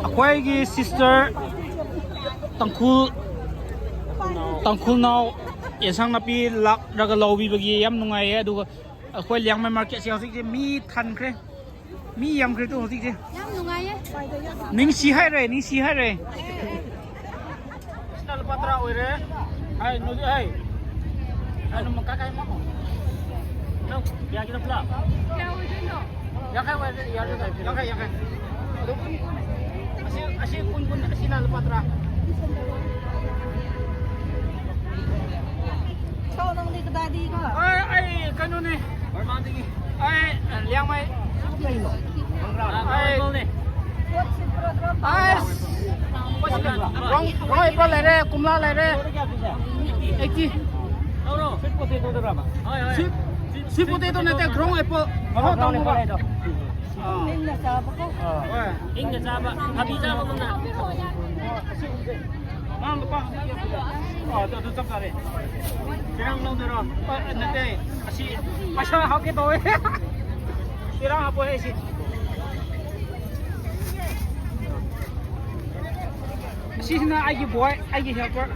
ꯑꯩꯈꯣꯏꯒꯤ sister ꯇꯥꯡꯈꯨꯜ, ꯇꯥꯡꯈꯨꯜꯅꯥꯎ ꯌꯦꯟꯁꯥꯡ ꯅꯥꯄꯤ ꯂꯥꯛꯂꯒ ꯂꯧꯕꯤꯕꯒꯤ ꯌꯥꯝ ꯅꯨꯡꯉꯥꯏꯌꯦ꯫ ꯑꯗꯨꯒ ꯑꯩꯈꯣꯏ ꯂꯤꯌꯥꯡꯃꯩ marketꯁꯦ ꯍꯧꯖꯤꯛꯇꯤ ꯃꯤ ꯊꯟꯈ꯭ꯔꯦ꯫ ꯃꯤ ꯌꯥꯝꯈ꯭ꯔꯦ ꯇꯨ ꯍꯧꯖꯤꯛꯇꯤ꯫ ꯌꯥꯝ ꯅꯨꯡꯉꯥꯏꯌꯦ꯫ ꯅꯤꯡꯁꯤ ꯍꯥꯏꯔꯦ, ꯅꯤꯡꯁꯤ ꯍꯥꯏꯔꯦ꯫ ꯁꯤꯅ ꯂꯨꯄꯥ ꯇꯔꯥ ꯑꯣꯏꯔꯦ꯫ ꯍꯥꯏ, ꯅꯣꯏꯗꯤ ꯍꯥꯏ꯫ ꯍꯥꯏ, ꯅꯣꯡꯃ ꯀꯥꯏ ꯀꯥꯏ ꯃꯥꯃꯣ? ꯅꯪ ꯀꯌꯥꯒꯤꯅꯣ ꯄꯨꯂꯞ? ꯀꯌꯥ ꯑꯣꯏꯗꯣꯏꯅꯣ? ꯌꯥꯡꯈꯩ ꯑꯣꯏꯔꯗꯤ ꯌꯥꯔꯦ, ꯌꯥꯡꯈꯩ, ꯌꯥꯡꯈꯩ꯫ ꯑꯗꯨ ꯑꯁꯤ, ꯑꯁꯤ ꯀꯨꯟ, ꯀꯨꯟ, ꯑꯁꯤꯅ ꯂꯨꯄꯥ ꯇꯔꯥ꯫ ꯁꯣ, ꯅꯪꯗꯤ ꯀꯗꯥꯏꯗꯒꯤꯅꯣ? ꯑꯩ, ꯑꯩ ꯀꯩꯅꯣꯅꯦ, ꯕꯔꯃꯥꯗꯒꯤ꯫ ꯑꯩ, ꯂꯤꯌꯥꯡꯃꯩ꯫ ꯑꯩ, ꯑꯁ, ꯔꯣꯡ, ꯔꯣꯡ apple ꯂꯩꯔꯦ, ꯀꯣꯝꯂꯥ ꯂꯩꯔꯦ꯫ Eighty꯫ ꯂꯧꯔꯣ꯫ Sweet potato ꯗꯨꯔꯕ? ꯍꯣꯏ, ꯍꯣꯏ꯫ Sweet, sweet potato ꯅꯠꯇꯦ, ground apple꯫ ꯃꯍꯥꯎ ꯇꯪꯉꯨꯕ꯫ ꯑꯥ꯫ ꯏꯪꯅ ꯆꯥꯕꯀꯣ꯫ ꯍꯣꯏ꯫ ꯏꯪꯅ ꯆꯥꯕ, ꯊꯕꯤ ꯆꯥꯕꯒꯨꯝꯅ꯫ ꯑꯉꯥꯡ ꯂꯨꯄꯥ ꯍꯧꯖꯤꯛ ꯑꯣ, ꯑꯗꯨ, ꯑꯗꯨ ꯆꯞ ꯆꯥꯔꯦ꯫ ꯆꯦꯔꯪ ꯂꯧꯗꯣꯏꯔꯣ? ꯑ, ꯅꯠꯇꯦ, ꯑꯁꯤ ꯄꯩꯁꯥ ꯍꯥꯞꯀꯦ ꯇꯧꯋꯦ꯫ ꯆꯦꯔꯪ ꯍꯥꯞꯄꯣ ꯍꯦ, ꯁꯤ꯫ ꯑꯁꯤꯁꯤꯅ ꯑꯩꯒꯤ ꯕꯣꯏ, ꯑꯩꯒꯤ ꯍꯦꯜꯄꯔ꯫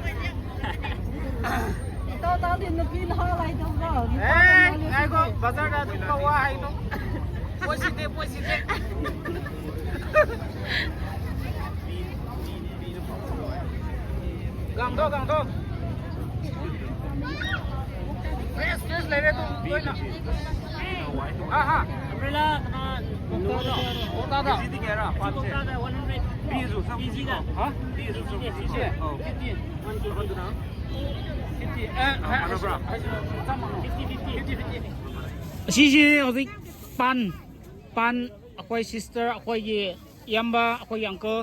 ꯏꯇꯥꯎ ꯇꯥꯎꯗꯤ ꯅꯨꯄꯤ ꯅꯍꯥ ꯂꯩꯇꯕ꯭ꯔꯣ? ꯑꯦ, ꯉꯥꯏꯈꯣ, ꯕꯖꯥꯔꯗ ꯑꯗꯨꯝ ꯀꯧꯋꯥ ꯍꯥꯏꯅꯣ꯫ ꯄꯣꯠ ꯁꯤꯠꯇꯦ, ꯄꯣꯠ ꯁꯤꯠꯇꯦ꯫ ꯒꯥꯡꯗꯣ, ꯒꯥꯡꯗꯣ꯫ ꯐ꯭ꯔꯦꯁ, ꯐ꯭ꯔꯦꯁ ꯂꯩꯔꯦ ꯑꯗꯨꯝ ꯂꯣꯏꯅ꯫ ꯍꯥ, ꯍꯥ꯫ ꯑꯝꯕ꯭ꯔꯦꯂꯥ ꯀꯅꯥ? ꯀꯣꯛꯇꯥꯗ꯫ ꯀꯣꯛꯇꯥꯗ ꯋꯥꯟ ꯍꯟꯗ꯭ꯔꯦꯠ꯫ ꯄꯤꯁꯨ ꯁꯝ ꯄꯤꯁꯤꯗ꯫ ꯍꯥ? ꯄꯤꯁꯨ ꯁꯝ ꯄꯤꯁꯤꯗ꯫ ꯑꯧ꯫ ꯐꯤꯐꯇꯤ꯫ ꯐꯤꯐꯇꯤ꯫ ꯑꯦ, ꯍꯥꯏ, ꯍꯥꯏꯁꯨ, ꯍꯥꯏꯁꯨ, ꯆꯞ ꯃꯥꯟꯅꯩ꯫ Fifty, fifty. ꯑꯁꯤꯁꯤ ꯍꯧꯖꯤꯛ ꯄꯥꯟ, ꯄꯥꯟ ꯑꯩꯈꯣꯏ ꯁꯤꯁꯇꯔ, ꯑꯩꯈꯣꯏꯒꯤ ꯏꯌꯥꯝꯕ, ꯑꯩꯈꯣꯏꯒꯤ ꯑꯪꯀꯜ꯫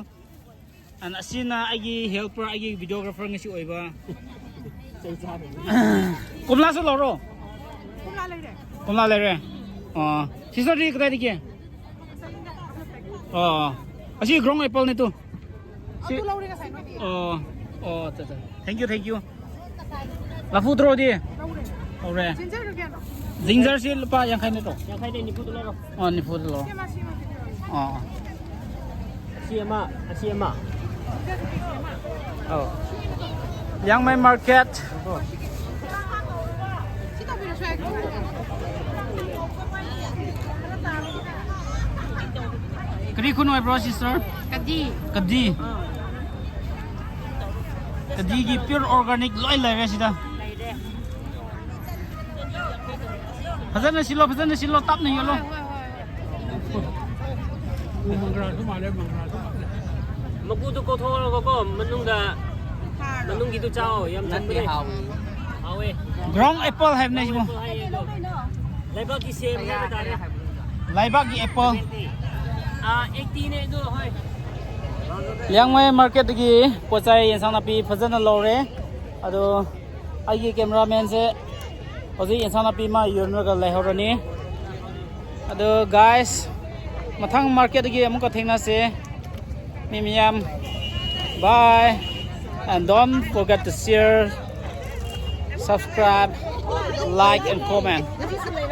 And ꯑꯁꯤꯅ ꯑꯩꯒꯤ ꯍꯦꯜꯄꯔ, ꯑꯩꯒꯤ ꯚꯤꯗꯤꯑꯣꯒ꯭ꯔꯥꯐꯔ ꯉꯁꯤ ꯑꯣꯏꯕ꯫ ꯀꯣꯝꯂꯥꯁꯨ ꯂꯧꯔꯣ꯫ ꯀꯣꯝꯂꯥ ꯂꯩꯔꯦ꯫ ꯀꯣꯝꯂꯥ ꯂꯩꯔꯦ꯫ ꯑꯣ, ꯁꯤꯁꯇꯔꯗꯤ ꯀꯗꯥꯏꯗꯒꯤ? ꯑꯣ, ꯑꯁꯤ ꯒ꯭ꯔꯥꯎꯟ ꯑꯦꯄꯜꯅꯤ ꯇꯨ꯫ ꯁꯤ ꯑꯗꯨ ꯂꯧꯔꯦ ꯉꯁꯥꯏ ꯅꯣꯏꯗꯤ꯫ ꯑꯣ, ꯑꯣ, ꯑꯠꯆꯥ, ꯑꯠꯆꯥ꯫ Thank you, thank you꯫ ꯂꯐꯨ ꯊ꯭ꯔꯣꯗꯤ? ꯂꯧꯔꯦ꯫ ꯂꯧꯔꯦ꯫ ꯖꯤꯟꯖꯔꯗꯨ ꯀꯌꯥꯅꯣ? ꯖꯤꯟꯖꯔꯁꯤ ꯂꯨꯄꯥ ꯌꯥꯡꯈꯩ ꯅꯠꯇ꯭ꯔꯣ? ꯌꯥꯡꯈꯩꯗꯩ ꯅꯤꯐꯨꯗ ꯂꯧꯔꯣ꯫ ꯑꯣ, ꯅꯤꯐꯨꯗ ꯂꯧꯔꯣ꯫ ꯁꯤ ꯑꯃ, ꯁꯤ ꯑꯃ, ꯁꯤ ꯑꯃ꯫ ꯑꯣ, ꯑꯣ꯫ ꯑꯁꯤ ꯑꯃ, ꯑꯁꯤ ꯑꯃ꯫ ꯑꯧ꯫ ꯂꯤꯌꯥꯡꯃꯩ ꯃꯥꯔꯀꯦꯠ꯫ ꯁꯤ ꯇꯧꯕꯤꯔꯁꯨ ꯌꯥꯏ꯫ ꯀꯔꯤ ꯈꯨꯟ ꯑꯣꯏꯕ꯭ꯔꯣ, ꯁꯤꯁꯇꯔ? ꯀꯗꯤ꯫ ꯀꯗꯤ꯫ ꯑꯥ꯫ ꯀꯗꯤꯒꯤ pure organic ꯂꯣꯏ ꯂꯩꯔꯦ ꯁꯤꯗ꯫ ꯂꯩꯔꯦ꯫ ꯐꯖꯅ ꯁꯤꯜꯂꯣ, ꯐꯖꯅ ꯁꯤꯜꯂꯣ, ꯇꯞꯅ ꯌꯣꯜꯂꯣ꯫ ꯍꯣꯏ, ꯍꯣꯏ, ꯍꯣꯏ, ꯍꯣꯏ꯫ ꯃꯪꯒ꯭ꯔꯥꯁꯨ ꯃꯥꯜꯂꯦ, ꯃꯪꯒ꯭ꯔꯥꯁꯨ ꯃꯥꯜꯂꯦ꯫ ꯃꯀꯨꯗꯨ ꯀꯣꯊꯣꯛꯑꯒꯀꯣ, ꯃꯅꯨꯡꯗ, ꯃꯅꯨꯡꯒꯤꯗꯨ ꯆꯥꯎ, ꯌꯥꯝ ꯅꯠꯇꯦ, ꯆꯝꯕꯅꯦ꯫ ꯍꯥꯎꯋꯤ꯫ ꯍꯥꯎꯋꯦ꯫ ꯒ꯭ꯔꯥꯎꯟ ꯑꯦꯄꯜ ꯍꯥꯏꯕꯅꯦ ꯁꯤꯕꯨ꯫ ꯂꯩꯕꯥꯛꯀꯤ ꯁꯦꯝ ꯍꯥꯏꯕ ꯇꯥꯔꯦ꯫ ꯂꯩꯕꯥꯛꯀꯤ ꯑꯦꯄꯜ꯫ ꯑꯥ, ꯑꯩꯠꯇꯤꯅꯦ ꯑꯗꯨ, ꯍꯣꯏ꯫ ꯂꯤꯌꯥꯡꯃꯩ ꯃꯥꯔꯀꯦꯠꯇꯒꯤ ꯄꯣꯠ ꯆꯩ, ꯌꯦꯟꯁꯥꯡ ꯅꯥꯄꯤ ꯐꯖꯅ ꯂꯧꯔꯦ꯫ ꯑꯗꯣ ꯑꯩꯒꯤ ꯀꯦꯃꯦꯔꯥꯃꯦꯟꯁꯦ ꯍꯧꯖꯤꯛ ꯌꯦꯟꯁꯥꯡ ꯅꯥꯄꯤ ꯃꯥ ꯌꯣꯟꯂꯒ ꯂꯩꯍꯧꯔꯅꯤ꯫ ꯑꯗꯣ ꯒꯥꯏꯁ, ꯃꯊꯪ ꯃꯥꯔꯀꯦꯠꯇꯒꯤ ꯑꯃꯨꯛꯀ ꯊꯦꯡꯅꯁꯦ꯫ ꯃꯤ ꯃꯌꯥꯝ, ꯕꯥꯏ꯫ And don't forget to share, subscribe, like, and comment.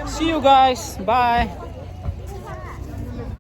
See you guys. Bye.